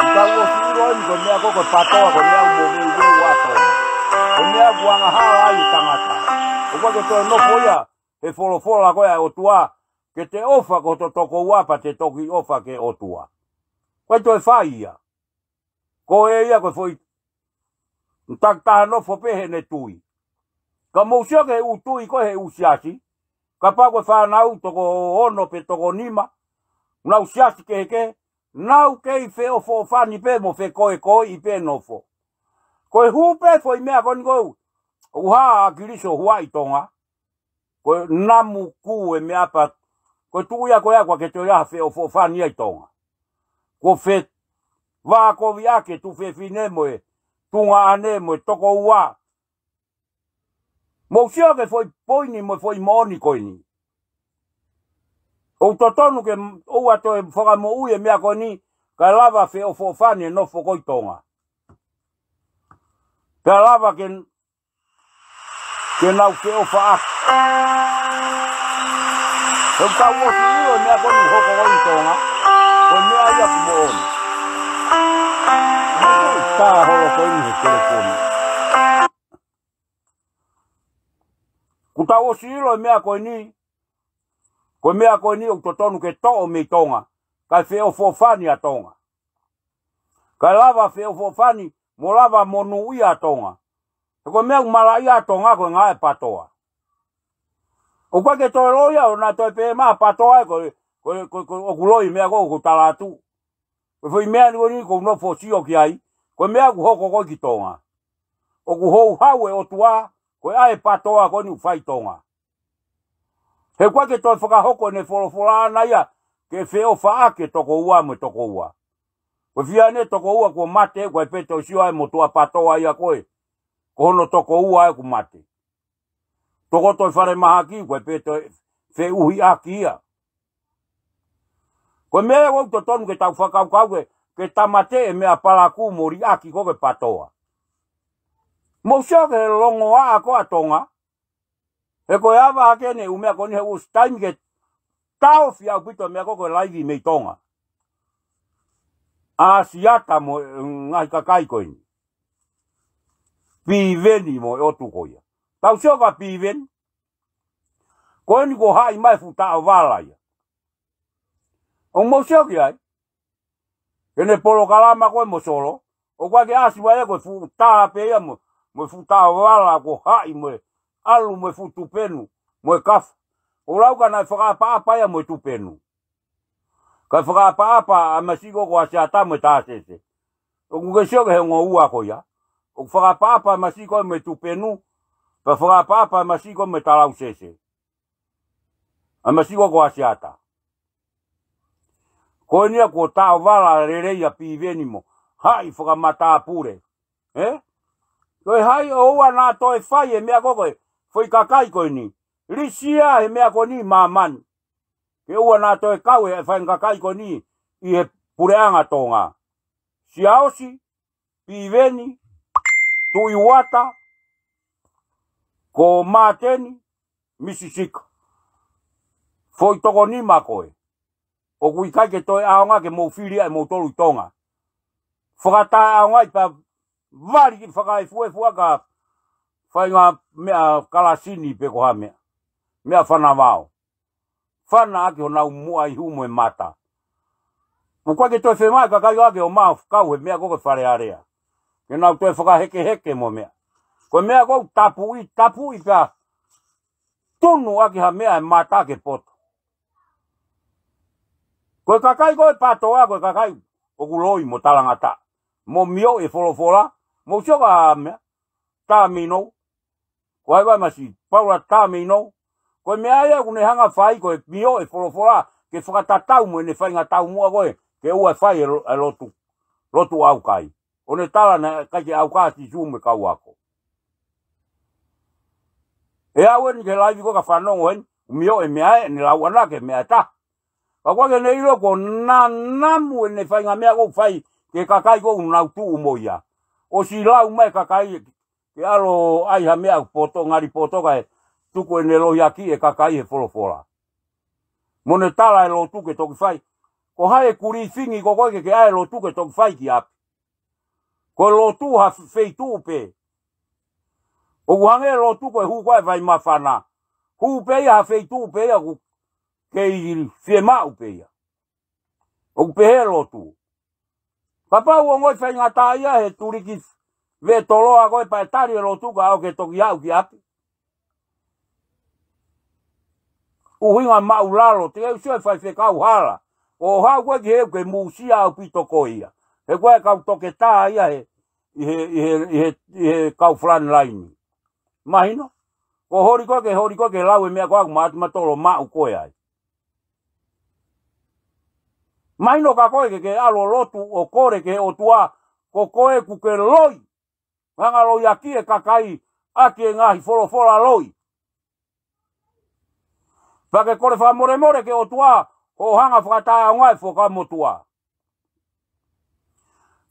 ʻOku tau ʻosi ʻilo eni ko e meʻa ko ē ko e patoa, ko e meʻa ʻoku moveuveu ʻa Tonga. Ko e meʻa ʻoku angahala ai e tangata. ʻOku ʻikai ke toe nofo ia he folofola ko ē ʻa e ʻOtua, ke te ʻofa ki hoto tokoua pea te toki ʻofa ki he ʻOtua. ʻOku ʻikai toe fai ia. Ko e ia ko e foʻi takitaha nofo pē heʻene tui. Ka mou sio ki he ʻū tuʻi ko ē he ʻū siasi, kapau ko e fānau toko ono pe toko nima, nau siasi kehekehe, nau kei feʻofoʻofani pē mo fekoekoeʻi pē nofo. Ko e hū pē foʻi meʻa ko eni ʻoku, ʻoku hā ʻa ʻAkilisi ʻo huaʻi Tonga. Ko e namu kū e meʻa pea, ko e tuʻi ia ko ia ʻoku ʻikai ke toe ʻi ai ha feʻofoʻofani ia ʻi Tonga. Kuo fevākoviʻaki e tuofefine mo e tuongaʻane mo e tokoua. Mou sio ki he foʻi poini mo e foʻi moʻoni ko eni. ʻOku totonu ke ʻoua toe fakamoʻui e meʻa ko eni, kae lava feʻofoʻofani e nofo ko ē ʻi Tonga. Pea lava ke, ke nau feʻofaʻaki. He ʻoku tau ʻosi ʻilo e meʻa ko eni ʻoku hoko ko ē ʻi Tonga, ko e meʻa ia ʻoku moʻoni. Tā holo ko eni he telefoni. ʻOku tau ʻosi ʻilo e meʻa ko eni, ko e meʻa ko eni ʻoku totonu ke toʻo mei Tonga, kae feʻofoʻofani ʻa Tonga. Kae lava feʻofoʻofani, mo lava monūʻia ʻa Tonga. He ko e meʻa ʻoku malaʻia ʻa Tonga ko e ngāue patoa. ʻOku ʻikai ke toe loi ia, ʻoua naʻa toe pehē mai patoa ē, ko, ko, ko, ko, ʻoku loi e meʻa ko ē ʻoku ou tala atu. Ko e foʻi meʻa ni ko eni ʻoku ou nofo ʻo sio ki ai, ko e meʻa ʻoku hoko ko ē ki Tonga. ʻOku houhau e ʻOtua, ko e ʻai e patoa ko eni ʻoku fai ʻi Tonga. He ʻoku ʻikai ke toe fakahoko ʻene folofola ʻana ia, ke feʻofaʻaki e tokoua mo e tokoua. Ko e fiha eni e tokoua kuo mate, ʻoku ʻikai pē toe sio ai e motuʻa patoa ia ko ē. Ko hono tokoua ē kuo mate. Tokoto ʻi falemahaki, ʻoku ʻikai pē toe feʻuhiʻaki ia. Ko e meʻa ia ʻoku totonu ke tau fakakaukau ke, ke tāmateʻi e meʻa palakū mo liʻaki ko ē ko e patoa. Mou sio ki he longoaʻa ko ē ʻa Tonga. He ko e ava hake eni e ʻū meʻa ko eni he ʻosi taimi ke taʻofi ʻaupito e meʻa ko ē ko e laivi mei Tonga. ʻAsiata mo e ngaahi kakai ko eni. Piveni mo e ʻotu ko ia. Tau sio kia Piveni. Ko eni kuo haʻi mai e fuʻu taʻovala ia. ʻOku mou sio ki ai. Ke ne polokalama ko ē mo Solo. ʻOku ʻikai ke ʻasi mai ia ko e fuʻu tā pē ia mo, mo e fuʻu taʻovala kuo haʻi mo e ʻalu mo e fuʻu tupenu mo e kafa. ʻOku lau ka naʻe fakaʻapaʻapa ia mo e tupenu. Kae fakaʻapaʻapa ʻa Masiko ko ʻAsiata mo e Tāsese. ʻOku ke sio ki he ongo ua ko ia. ʻOku fakaʻapaʻapa ʻa Masiko mo e tupenu. Pea fakaʻapaʻapa ʻa Masiko mo e talausese. ʻA Masiko ko ʻAsiata. Ko eni ia kuo taʻovala lelei ʻa Piveni mo haʻi fakamatāpule. Ē? Ko e hai ʻoua naʻa toe fai e meʻa ko ē ko e foʻi kakai ko eni. Lisi ia he meʻa ko eni ʻi māmani. Ke ʻoua naʻa toe kau e faʻahinga kakai ko eni ʻi he puleʻanga Tonga. Siaosi, Piveni, Tuʻi Uata, Ko Māteni, Misisika. Foʻi toko nima ko ē. ʻOku ʻikai ke toe ʻaonga ke mou fili ʻa e mou tolu ʻi Tonga. Fakataʻeʻaonga ʻi pea vali ki fakaefuefu ʻa ka faʻahinga meʻa kalasini pe ko ha meʻa. Meʻa fanavao. Fana ʻaki honau muʻa ihu mo e mata. Mo ʻoku ʻikai ke toe fema e kakai ake ʻo mafakau he meʻa ko ē ko e Fale Alea. Ke nau toe fakahekeheke mo meʻa. Ko e meʻa ko ē ʻoku tapuʻi, tapuʻi pea tunu ʻaki ha meʻa e mata ke poto. Ko e kakai ko ē Patoa, ko e kakai ʻoku loi mo talangata. Mo mio e folofola, mo sioka a meʻa, tamino, ko ai vai masi, Paula tamino, ko e meʻa ia ʻoku ne hanga fai ko e mio e folofola, ke fakatatau mo ʻene faʻahinga taumuʻa ko ē, ke ʻoua fai e lo-, e lotu, lotu ʻaukai. ʻO ne tala naʻe ʻikai ke ʻauka ʻa Sīsū mo e kau ako. ʻE aʻu eni ki he laivi ko ē ka fanongo heni, mio e meʻa ē, ne lau ʻana ki he meʻa ʻe taha. Ka ʻoku ʻikai ke ne ʻilo ko e nanamu ʻene faʻahinga meʻa ʻoku fai ki he kakai ʻoku nau tuʻu mo ia. ʻOsi lau mai e kakai ke ʻalu ʻai ha meʻa poto, ngali poto kae tuku ʻene lohiakiʻi e kakai he folofola. Mo ne tala e lotu ke toki fai. Ko hai e kulifingi ko koe ke ke ʻai e lotu ke toki fai ki ʻapi. Ko e lotu ha feituʻu pē. ʻOku hangē e lotu ko e hū ko ē vai mafana. Hū pē ia ha feituʻu pē ia ʻoku kei fiemaʻu pē ia. ʻOku pehē e lotu. Kapau ʻoku ongoʻi faingataʻaʻia he tuliki vetoloa ko ē pea ʻe tali e lotu ka ʻoku ke toki aʻu ki ʻapi. ʻUhinga maʻulalo, te ke ʻusi ʻo e faifekau hala. ʻO haʻu ko ē ki he ʻoku ke musia ʻaupito ko ia. He ko e kau toketā ia he, ʻi he, ʻi he, ʻi he, ʻi he kau frontline. Mahino? Ko e holi ko ē ke holi ko ē ke lau e meʻa ko ē ʻoku mātumatolo maʻu ko ē ai. Mahino ka ko ē ke ke ʻalu ʻo lotu ʻo kole ki he ʻOtua, ko koe ʻoku ke loi. Hanga loiakiʻi e kakai ʻaki e ngaahi folofola loi. Pea ke kole fakamolemole ki he ʻOtua, hoʻo hanga fakataʻeʻaongaʻi e Fuakava Motuʻa.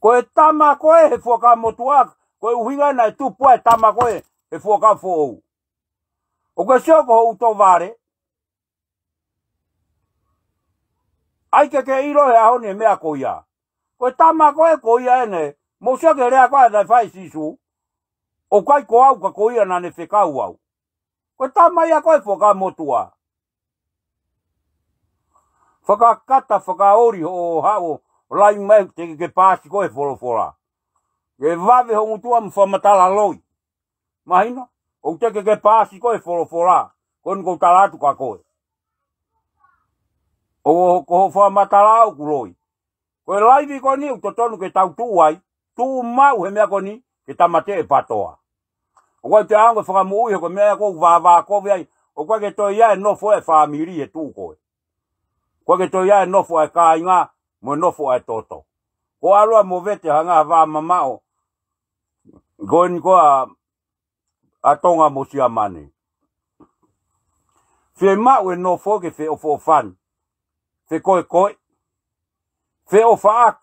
Ko e tama ko ē he Fuakava Motuʻa, ko e ʻuhinga naʻe tupu ai e tama ko ē he Fuakava Foʻou. ʻOku ke sio ko ho ʻuto vale, ʻai ke ke ʻilo he ʻaho ni e meʻa ko ia. Ko e tama ko ē ko ia ʻeni, mou sio ki he lea ko ē naʻe fai ʻe Sīsū, ʻoku ʻikai ko au ka ko ia naʻa ne fekau au. Ko e tama ia ko ē Fuakava Motuʻa. Fakakata, fakaoli hoʻo haʻu ʻo lai mai te ke paasi ko ē he folofola. Ke vave ho ngutu mo fakamatala loi. Mahino, ʻoku teʻeki ke paasi ko ē he folofola, ko eni ʻoku ou tala atu kia koe. ʻO, ko hoʻo fakamatala ʻoku loi. Ko e laivi ko eni ʻoku totonu ke tau tuʻu ai, tuʻu maʻu he meʻa ko eni, ke tāmateʻi e Patoa. ʻOku ʻikai te u ʻaonga ke fakamoʻui he ko e meʻa ia ʻoku ou vāvākovi ai, ʻoku ʻikai ke toe ʻi ai e nofo e fāmili he tuʻu ko ē. ʻOku ʻikai ke toe ʻi ai e nofo e kāinga, mo e nofo e toto. Ko e ʻalu ʻa Movete hanga ha vā mamaʻo, ko eni ko ē ʻa Tonga mo Siamane. Fiemaʻu e nofo ke feʻofoʻofani. Fekoekoe. Feʻofaʻaki.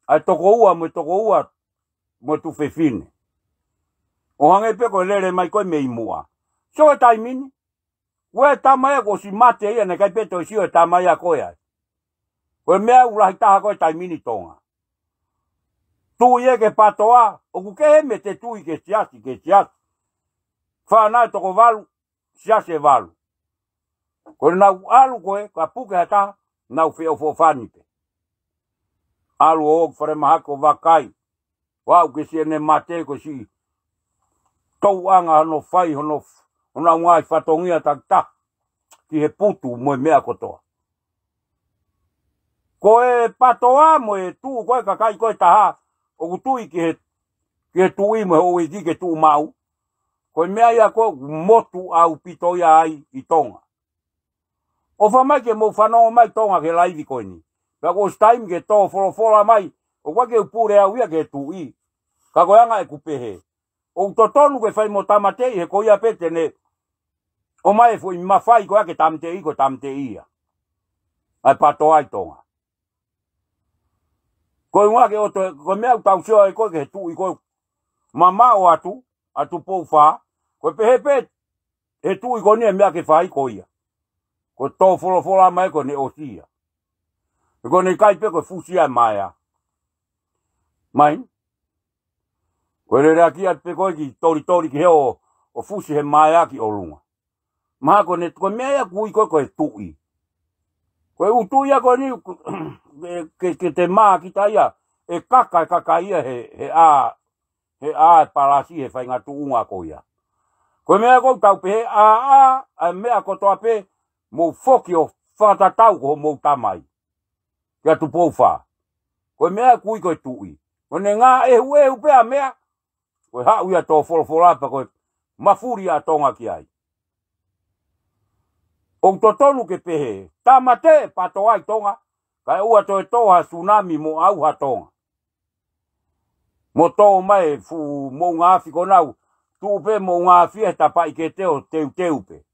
ʻA e tokoua mo e tokoua mo e tuofefine. ʻO hangē pē ko e lele mai ko ē mei muʻa. Sio e taimi ni. Ko e tama ia kuo ʻosi mate ia naʻe ʻikai pē toe sio e tama ia ko ē ai. Ko e meʻa ʻoku lahi taha ko ē taimi ni Tonga. Tuʻu ia ki he Patoa, ʻoku kehe mei he tuʻu ki he siasi, ki he siasi. Fānau ʻe toko valu, siasi ʻe valu. Ko ʻenau ʻalu ko ē, ka puke ha taha, nau feʻofoʻofani pē. ʻAlu ʻo ō ki falemahaki ʻo vakai. Ua ʻoku ke sio ʻene mate ko e siʻi touʻanga hono fai, hono f-, honau ngaahi fatongia takitaha. Ki he putu mo e meʻa kotoa. Ko e Patoa mo e tuʻu ko ē kakai ko ē taha, ʻoku tuʻi ki he, ki he tuʻi mo e houʻeiki ke tuʻu maʻu. Ko e meʻa ia ko ē ʻoku motu ʻaupito ia ai ʻi Tonga. ʻOfa mai ke mou fanongo mai Tonga ki he laivi ko eni. Pea kuo ʻosi taimi ke tō folofola mai, ʻoku ʻikai ke u pule au ia ki he tuʻi. Ka ko e anga ʻeku pehē. ʻOku totonu ke fai mo tāmateʻi he ko ia pē te ne ʻomai e foʻi mafai ko ia ke tāmateʻi, ko e tāmateʻi ia. ʻA e Patoa ʻi Tonga. Ko e ʻuhinga ke ʻoto, ko e meʻa ʻoku tau sio ai ko ē ki he tuʻi ko ē. Mamaʻo atu, ʻa Tupou Fā, Ko e pehē pē he tuʻi ko eni e meʻa ke fai ko ia. Ko e tō folofola mai ko eni ʻosi ia. He ko eni ʻikai pē ko e fusi ʻa e maea. Mai. Ko e lele ʻaki atu pē ko e kiʻi tolitoli ki he ʻo, ʻo fusi he maea ki ʻolunga. Mahalo ko eni ko e meʻa ia ʻoku ui ko e, ko e tuʻi. Ko e ʻū tuʻi ia ko eni, ke, ke, ke te mā kita ia, ʻe kaka, ʻe kaka ia he, he ʻā, he ʻā ʻe palasi he faʻahinga tuʻunga ko ia. Ko e meʻa ʻoku tau pehē ʻā, ʻā, ʻa e meʻa kotoa pē, mou foki ʻo fakatatau ko hoʻomou tamai. Kia Tupou Fā. Ko e meʻa ʻoku ui ko e tuʻi. Ko eni ngā ʻehuʻehu pē ʻa meʻa, ko e haʻu ia tō folofola pea ko e mafuli ʻa Tonga ki ai. ʻOku totonu ke pehē, tāmateʻi e PATOA ʻi Tonga, kae ʻoua toe tō ha sunami mo ʻauha Tonga. Mo tō mai e fuʻu moʻunga afi ko ʻenau, tuʻu pē moʻunga afi he tapaʻi kete ʻo teuteu pē.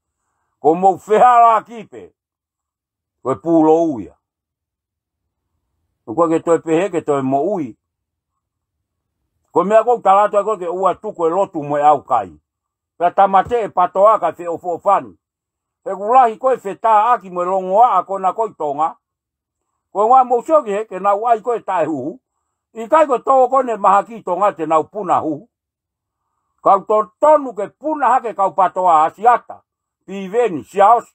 Ko hoʻomou fehālaaki pē. Ko e pūlou ia. ʻOku ʻikai ke toe pehē ke toe moʻui. Ko e meʻa ʻoku ou tala atu ai ko e ke ʻoua tuku e lotu mo e ʻaukai. Pea tāmateʻi e PATOA kae feʻofoʻofani. He ʻoku lahi ko e fetāʻaki mo e longoaʻa ko ena ko ē ʻi Tonga. Ko e ʻuhinga mou sio ki he, ke nau ʻai ko e taʻehuhu. ʻIkai ko e tō ko eni e mahaki ʻi Tonga te nau puna huhu. Ka ʻoku totonu ke puna hake kau PATOA, ʻAsiata, Piveni, Siaosi,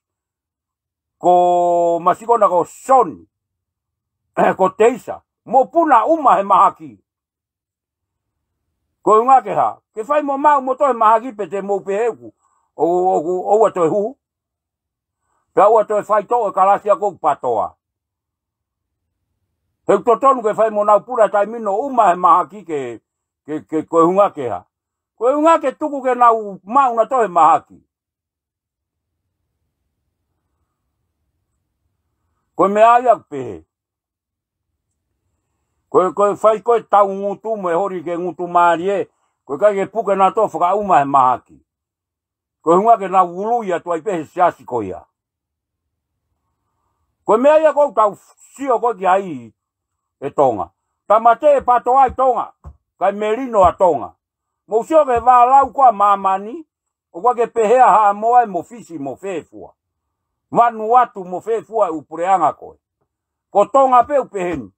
ko Masikona, ko Soni, ko Teisa. Mou puna ʻuma he mahaki. Ko e ʻuhinga ke hā, ke fai mo maʻu mo toe mahaki pe te mou pehē ʻoku, ʻo, ʻo, ʻo, ʻoua toe huhu. Pea ʻoua toe faitoʻo e kalasi ʻa e kau PATOA. He ʻoku totonu ke fai mo nau puna taimi ni ʻuma he mahaki ke, ke, ke, ko e ʻuhinga ke hā. Ko e ʻuhinga ke tuku ke nau maʻu nautolu he mahaki. Ko e meʻa ia ʻoku pehē. Ko e, ko e fai ko e tau ngutu mo e holi ke ngutu mālie, ko e ʻikai ke puke nautolu fakaʻuma he mahaki. Ko e ʻuhinga ke nau ului atu ai pē he siasi ko ia. Ko e meʻa ia ʻoku tau sio ko ē ki ai ʻe Tonga. Tāmateʻi e PATOA ʻi Tonga, kae melino ʻa Tonga. Mou sio ki he vālau ko ē ʻa māmani, ʻoku ʻikai ke pehē ʻa Haʻamoa mo Fisi mo fē fua. Vanuatu mo fē fua e ʻū puleʻanga ko ē. Ko Tonga pē ʻoku pehē ni.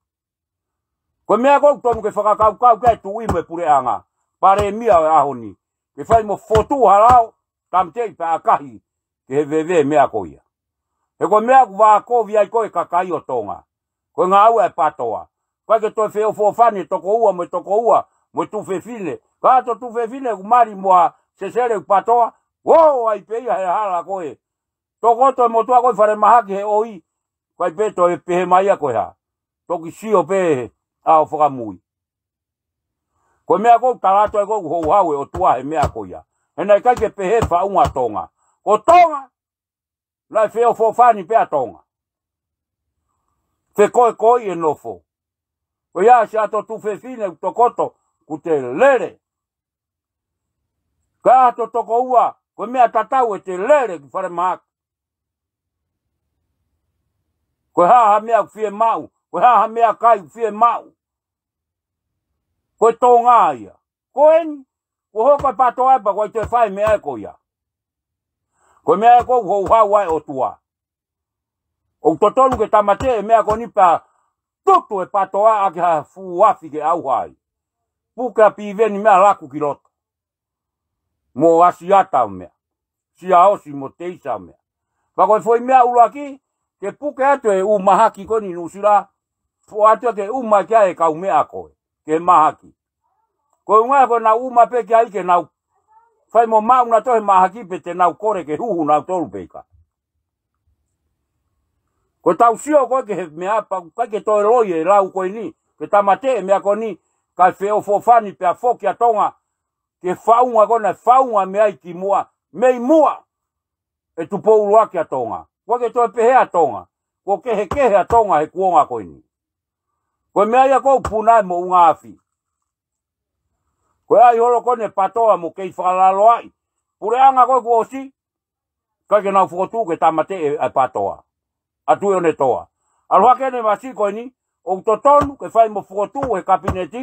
Ko e meʻa ʻoku totonu ke fakakaukau ki ai e tuʻi mo e puleʻanga. Palēmia ʻo e ʻaho ni. Ke fai mo fokotuʻu ha lao, tāmateʻi pea ʻakahi, ke he veve meʻa ko ia. He ko e meʻa ʻoku vākovi ai ko ē e kakai ʻo Tonga. Ko e ngāue ʻa e PATOA. ʻIkai ke toe feʻofoʻofani e toko ua mo e toko ua, mo e tuofefine. Ka ʻoatu e tuofefine ʻoku mali mo ha sesele ʻoku PATOA. Uō, ʻai pē ia he hala ko ē. Tokoto e motuʻa ko ē falemahaki he ʻoi. ʻIkai pē toe pehē mai ia ko e hā. Toki sio pē ʻa e fakamui. Ko e meʻa ʻoku ou tala atu ai ʻoku houhau e ʻOtua he meʻa ko ia. He naʻe ʻikai ke pehē faʻunga Tonga. Ko Tonga, naʻe feʻofoʻofani pē ʻa Tonga. Fekoekoeʻi e nofo. Ko ia ʻAsiata, tuofefine, tokoto, ʻoku te lele. Ka ʻoatu e toko ua, ko e meʻa tatau ʻete lele ki falemahaki. Ko e hā ha meʻa ʻoku fiemaʻu, ko e hā ha meʻakai ʻoku fiemaʻu. Ko e Tonga ia. Ko eni, kuo hoko e PATOA pea kuo ʻai ke fai e meʻa ko ia. Ko e meʻa ʻoku houhau ai e ʻOtua. ʻOku totonu ke tāmateʻi e meʻa ko eni pea tutu e PATOA ʻaki ha fuʻu afi ke ʻauha ai. Puke ʻa Piveni meʻa laku ki loto. Mo ʻAsiata ʻo meʻa. Siaosi mo Teisa ʻo meʻa. Pea ko e foʻi meʻa ʻuluaki, ke puke atu e ʻū mahaki ko eni ʻi Nuʻusila, foʻi atu ke ʻuma ki ai e kau meʻa ko ē, ke mahaki. Ko e ʻuhinga ko ʻenau ʻuma pē ki ai ke nau fai mo maʻu nautolu he mahaki pe te nau kole ke huhu nautolu pe ʻikai. Ko ʻetau sio ko ē ki he meʻa pea ʻoku ʻikai ke toe loi e lau ko eni, ke tāmateʻi e meʻa ko eni, kae feʻofoʻofani pea foki ʻa Tonga, ki he faʻunga ko ē naʻe faʻunga mei ai kimuʻa, mei muʻa, ʻe Tupou ʻUluaki ʻa Tonga. ʻOku ʻikai ke toe pehē ʻa Tonga, kuo kehekehe ʻa Tonga he kuonga ko eni. Ko e meʻa ia ʻoku puna ai e moʻunga afi. Ko e ʻai holo ko eni e PATOA mo kei fakalaloaʻi. Puleʻanga ko ē kuo ʻosi, ʻikai ke nau fokotuʻu ke tāmateʻi e PATOA. ʻA Tuʻiʻonetoa. ʻAlu hake eni e masiʻi ko eni, ʻoku totonu ke fai mo fokotuʻu he kapineti,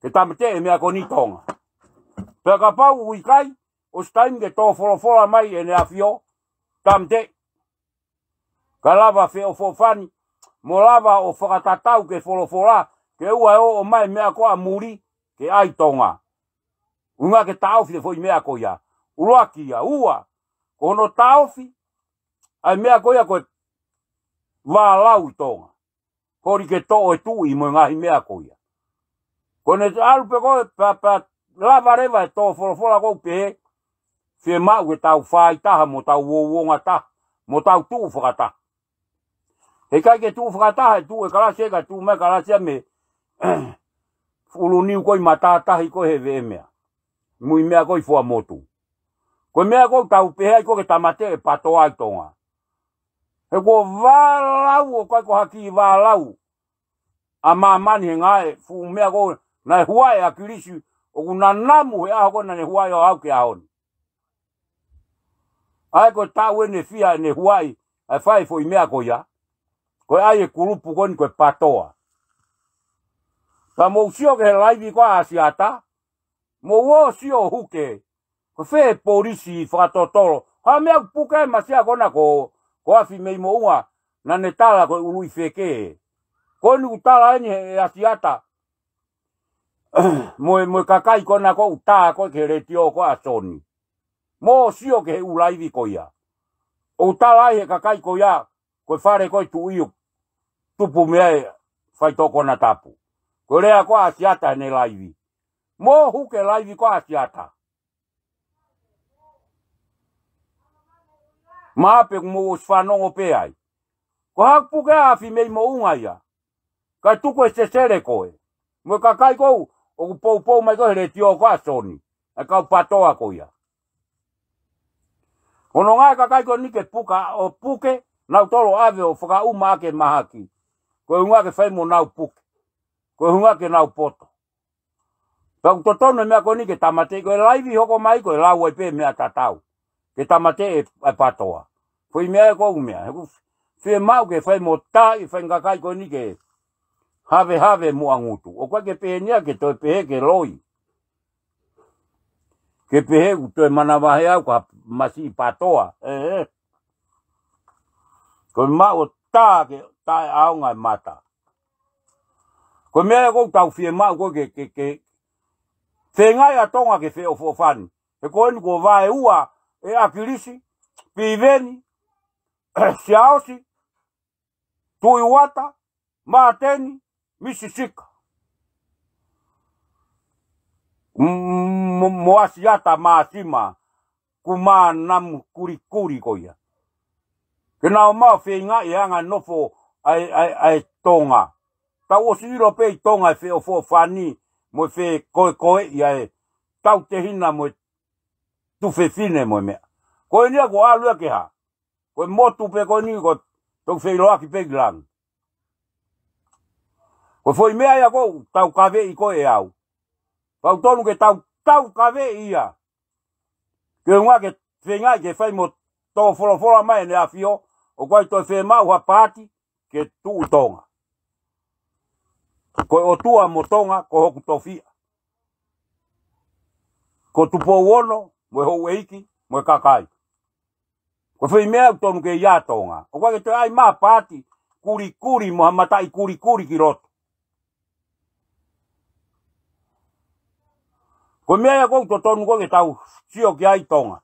ke tāmateʻi e meʻa ko eni ʻi Tonga. Pea kapau ʻoku ʻikai, ʻosi taimi ke tō folofola mai ʻEne ʻAfio, tāmateʻi. Ka lava feʻofoʻofani, mo lava ʻo fakatatau ki he folofola, ke ʻoua ʻe ʻomai meʻa ko ē ʻa muli, ke ʻai Tonga. ʻUhinga ke taʻofi e foʻi meʻa ko ia. ʻUluaki ia, ua, ko hono taʻofi, ʻa e meʻa ko ia ko e vālau ʻi Tonga. Holi ke toʻo e tuʻi mo e ngaahi meʻa ko ia. Ko ʻene ʻalu pē ko ē, pea, pea lava leva e tō folofola ko ē ʻo pehē, fiemaʻu ke tau fāitaha mo tau uouongataha, mo tau tuʻu fakataha. Heʻikai ke tuʻu fakataha, e tuʻu ʻe Kalaisi, ʻe ʻikai tuʻu mai Kalaisi ia mei he ʻulu niu ko ē ʻi matātahi ko ē he veʻe meʻa. Mui meʻa ko ē ʻi Fuaʻamotu. Ko e meʻa ko ē ʻoku tau pehē ai ko ē ke tāmateʻi e PATOA ʻi Tonga. He ko e vālau ʻoku ʻikai ko ha kiʻi vālau ʻa māmani he ngaahi fuʻu meʻa ko ē naʻe huaʻi ʻe ʻAkilisi, ʻoku nanamu he ʻaho ko ē naʻa ne huaʻi ʻo aʻu ki he ʻaho ni. ʻA ia ko e taʻu ʻeni ʻe fiha ʻene huaʻi, ʻa e fai e foʻi meʻa ko ia. Ko e ʻai e kulupu ko eni ko e PATOA. Ka mou sio ki he laivi ko ē ʻa ʻAsiata, mou ō ʻo sio ʻo huke, ko fē polisi fakatotolo. Ha meʻa ʻoku puke ai Masiata ko ena ko, ko Afi mei Moʻunga, naʻa ne tala ko e ʻuluʻi feke. Ko eni ʻoku tala eni ʻe ʻAsiata. Mo e, mo e kakai ko ena ko ē ʻoku tā ko ē ki he letiō ko ē ʻa Soni. Mou sio ki he ʻū laivi ko ia. ʻOku tala ai he kakai ko ia, ko e fale ko ē Tuʻi ʻoku tupu mei ai e faitoʻo konatapu. Ko e lea ko ē ʻa ʻAsiata heʻene laivi. Mou huke laivi ko ē ʻa ʻAsiata. Mahalo pē kuo mou ʻosi fanongo pē ai. Ko e hā ʻoku puke ai Afi mei Moʻunga ia. Kae tuku e sesele ko ē. Mo e kakai ko ē ʻoku poupou mai ko ē he letiō ko ē ʻa Soni. ʻA e kau PATOA ko ia. Ko hono ʻuhinga e kakai ko eni ke puka ʻo puke, nau tolo ʻave ʻo fakaʻuma ʻaki e mahaki. Ko e ʻuhinga ke fai mo nau puke. Ko e ʻuhinga ke nau poto. Pea ʻoku totonu e meʻa ko eni ke tāmateʻi, ko e laivi hoko mai ko e lau ai pē meʻa tatau. Ke tāmateʻi e, e PATOA. Foʻi meʻa ē ko ē ʻoku meʻa. He ʻoku fiemaʻu ke fai mo taaʻi e faʻahinga kakai ko eni ke havehave muʻa ngutu. ʻOku ʻikai ke pehē ni ia ke toe pehē ke loi. Ke pehē ʻoku toe manavahē au ka masiʻi PATOA. ʻE, ʻe. Ko e maʻu ʻo tā ke taʻeʻaonga e mata. Ko e meʻa ē ko ē ʻoku tau fiemaʻu ko ē ke, ke, ke feingaʻi ʻa Tonga ke feʻofoʻofani. He ko eni kuo vaeua ʻe ʻAkilisi, Piveni, Siaosi, Tuʻi Uata, Māteni, Misi Sika. M-, m-, mo ʻAsiata Māsima, kuo manamu kulikuli ko ia. Ke nau ō mai ʻo feingaʻi e anga e nofo ʻa e, ʻa e, ʻa e Tonga. Tau ʻosi ʻilo pē ʻi Tonga e feʻofoʻofani mo e fekoekoeʻi ʻa e tautehina mo e tuofefine mo e meʻa. Ko eni ia kuo ʻalu ia ke hā. Ko e motu pē ko eni ko e toki feʻiloaki pē ki langi. Ko e foʻi meʻa ia ʻoku taukaveʻi ko ē ʻe au. Pea ʻoku totonu ke tau, taukaveʻi ia. Ke ʻuhinga ke feingaʻi ke fai mo tō folofola mai ʻEne ʻAfio, ʻoku ʻikai toe fiemaʻu ha paati ke tuʻu Tonga. Ko e ʻOtua mo Tonga, ko hoku tofiʻa. Ko Tupou Ono, mo e houʻeiki, mo e kakai. Ko e foʻi meʻa ʻoku totonu ke ʻi ai ʻa Tonga. ʻOku ʻikai ke toe ʻai mai ha paati kulikuli mo ha mataʻi kulikuli ki loto. Ko e meʻa ia ʻoku totonu ko ē ke tau sio ki ai Tonga.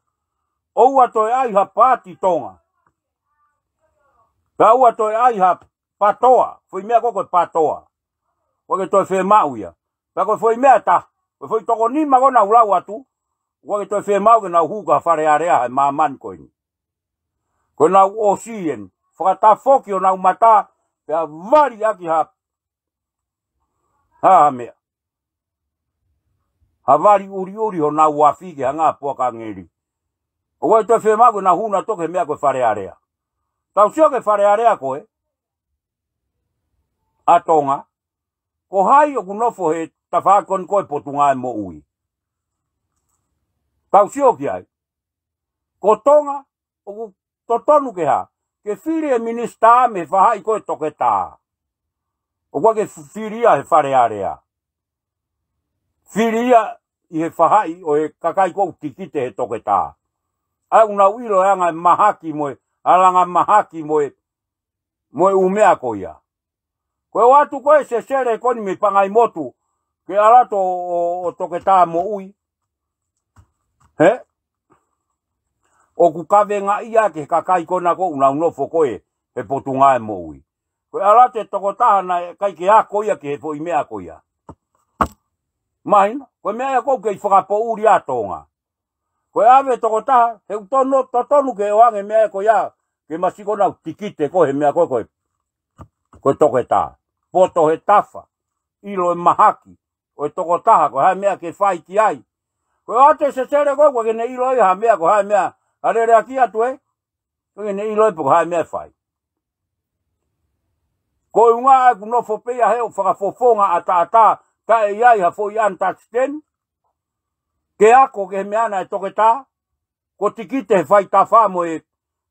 ʻOua toe ʻai ha paati Tonga. Pea ʻoua toe ʻai ha PATOA. Foʻi meʻa ko ē ko e PATOA. ʻOku ʻikai ke toe fiemaʻu ia. Pea ko e foʻi meʻa ʻe taha. Ko e foʻi toko nima ko ē naʻa ku lau atu. ʻOku ʻikai ke toe fiemaʻu ke nau hū ki ha Fale Alea he māmani ko eni. Ko ʻenau ʻosi eni. Fakatafoki honau mata. Pea vali ʻaki ha, ha, ha meʻa. Ha vali ʻuliʻuli honau afi ke hanga ʻo puakangeli. ʻOku ʻikai toe fiemaʻu ke nau hū nautolu ki he meʻa ko e Fale Alea. Tau sio ki he Fale Alea ko ē ʻa Tonga. Ko hai ʻoku nofo he tafaʻaki ko eni ko e Potungāue Moʻui. Tau sio ki ai. Ko Tonga, ʻoku totonu ke hā. Ke fili e minisitā mei he faʻahi ko ē toketā. ʻOku ʻikai ke fili ia he Fale Alea. Fili ia ʻi he faʻahi ʻo e kakai ʻoku tikite he toketā. ʻA ia ʻoku nau ʻilo e anga e mahaki mo e, ʻa e anga mahaki mo e, mo e ʻū meʻa ko ia. Ko e ʻoatu ko ē sesele ko eni mei Pangaimotu, ke ʻalu atu ʻo, ʻo, ʻo toketā moʻui. He? ʻOku kavengaʻi ia ki he kakai ko ena ʻoku nau nofo ko ē he Potungāue Moʻui. Ko e ʻalu atu e tokotaha naʻe ʻikai ke ako ia ki he foʻi meʻa ko ia. Mahino, ko e meʻa ia ʻoku kei fakapoʻuli ʻa Tonga. Ko e ʻave tokotaha, he ʻoku tonu, totonu ke ʻoange meʻa ko ia, ke masiʻi ko ena ʻoku tikite ko ē he meʻa ko ē, ko e, ko e toketā. Poto he tafa, ʻilo e mahaki ʻo e tokotaha, ko e hā e meʻa ke fai ki ai. Ko e ʻoatu e sesele ko ē, ʻoku ʻikai ke ne ʻilo ia ha meʻa, ko e hā e meʻa, ʻa e lele ʻaki atu ē, ʻikai ke ne ʻilo ia pe ko e hā e meʻa ʻe fai. Ko e ʻuhinga ʻoku nofo pē ia he ʻoku fakafofonga ʻataʻatā, taʻe ʻi ai ha foʻi understand ke ako ki he meʻa naʻe toketā, ko e tikite he faitafa mo e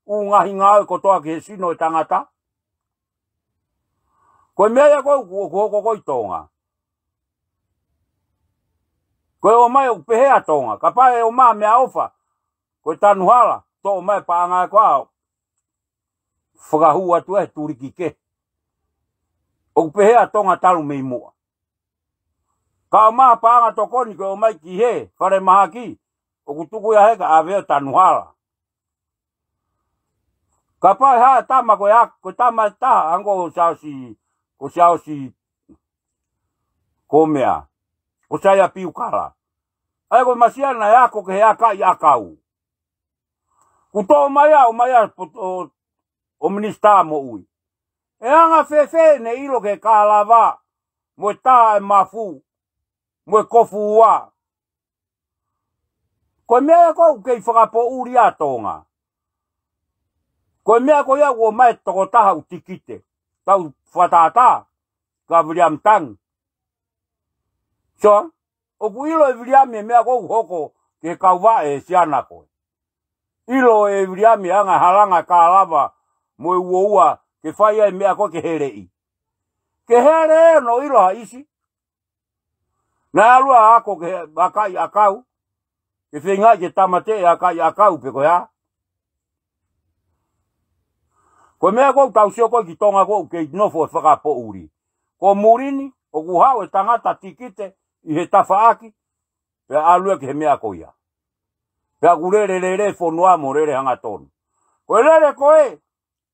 ʻū ngaahi ngāue kotoa ki he sino e tangata. Ko e meʻa ia ko ē ʻoku, ʻoku hoko ko ē ʻi Tonga. Ko e ʻomai ʻoku pehē ʻa Tonga, kapau ʻe ʻomai ha meʻaʻofa, ko e tanu hala, toʻo mai e paʻanga ko ē ʻo fakahū atu ʻe he tuliki kehe. ʻOku pehē ʻa Tonga talu mei muʻa. Ka ʻomai ha paʻanga tokoni ke ʻomai ki he falemahaki, ʻoku tuku ia he ka ʻave ʻo tanu hala. Kapau ʻe hā e tama ko ē, ko e tama ʻe taha, hangē ko Siaosi, ko Siaosi, ko e meʻa, ko Saia Piukala. ʻA ia ko e masiʻi ia naʻe ako ki he ʻakaʻi ʻakau. Kuo toʻo mai ia, ʻomai ia ʻo, ʻo, ʻo minisitā moʻui. ʻE anga fēfē ʻene ʻilo ki he kalava, mo e tā e mafu, mo e kofuua. Ko e meʻa ia ʻoku kei fakapoʻuli ʻa Tonga. Ko e meʻa ko ia ʻoku ʻomai e tokotaha ʻoku tikite. Tau fakatātā, ka Viliami Tangi. So, ʻoku ʻilo ʻe Viliami e meʻa ʻoku hoko ki he kauvaʻe ʻe Siana ko ē. ʻIlo ʻe Viliami e anga e halanga e kalava mo e uoua ke fai ai e meʻa ko ē ke heleʻi. Ke hele ē ʻo ʻilo ha ʻisi. Naʻe ʻalu ʻo ako ki he ʻakaʻi ʻakau. Ke feinga ke tāmateʻi e ʻakaʻi ʻakau pe ko e hā. Ko e meʻa ʻoku tau sio ko ē ki Tonga ʻoku kei nofo e fakapoʻuli. Ko muli ni, ʻoku haʻu e tangata tikite ʻi he tafaʻaki, pea ʻalu ia ki he meʻa ko ia. Pea ʻoku lele lele fonua mo lele hangatonu. Ko e lele ko ē,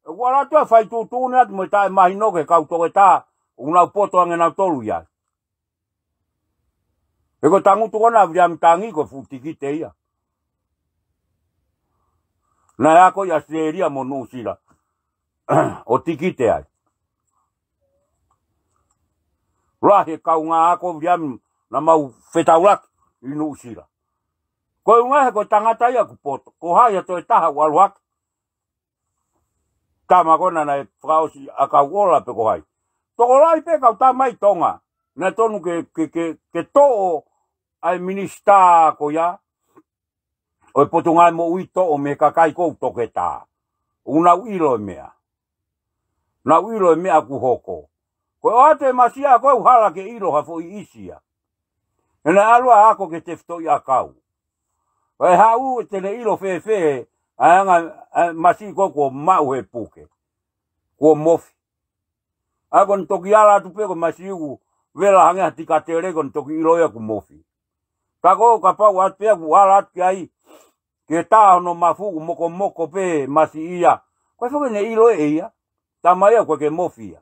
ʻoku ʻalu atu ʻo fai tuʻutuʻuni atu mo e taʻemahino ki he kau toketā, ʻoku nau poto ange nautolu ia. He ko e tangutu ko ena ʻa Viliami Tangi ko e fuʻu tikite ia. Naʻe ako ʻi ʻAositelēlia mo Nuʻusila. ʻO tikite ai. Lahi e kaungā ako ʻa Viliami naʻa mau fetaulaki ʻi Nuʻusila. Ko e ʻuhinga he ko e tangata ia ʻoku poto. Ko hai ha toe taha ʻoku ʻalu hake. Tama ko ena naʻe fakaʻosi ʻakau ola pe ko hai. Tokolahi pē kau tama ʻi Tonga. Naʻe tonu ke, ke, ke, ke toʻo ʻa e minisitā ko ia ʻo e Potungāue Moʻui, toʻo mei he kakai ʻoku toketā. ʻOku nau ʻilo e meʻa. Nau ʻilo e meʻa ʻoku hoko. Ko e ʻoatu e masiʻi ia ʻoku hala ke ʻilo ha foʻi ʻisi ia. He naʻe ʻalu ʻo ako ki he tefitoʻi ʻakau. Pea ʻe haʻu ʻe te ne ʻilo fēfē, ʻa e anga, ʻa e masiʻi ko ē kuo maʻu he puke. Kuo mofi. ʻA ia ko ʻene toki ala atu pē ko e masiʻi ʻoku vela hangē ha tikatele ko ʻene toki ʻilo ia kuo mofi. Ka ko e kapau ʻoku ʻatu pē ʻoku ala atu ki ai, ke tā hono mafu ʻoku mokomoko pē masiʻi ia. Ko e foki ʻene ʻilo ʻe ia. Tama ia ʻoku ʻikai ke mofi ia.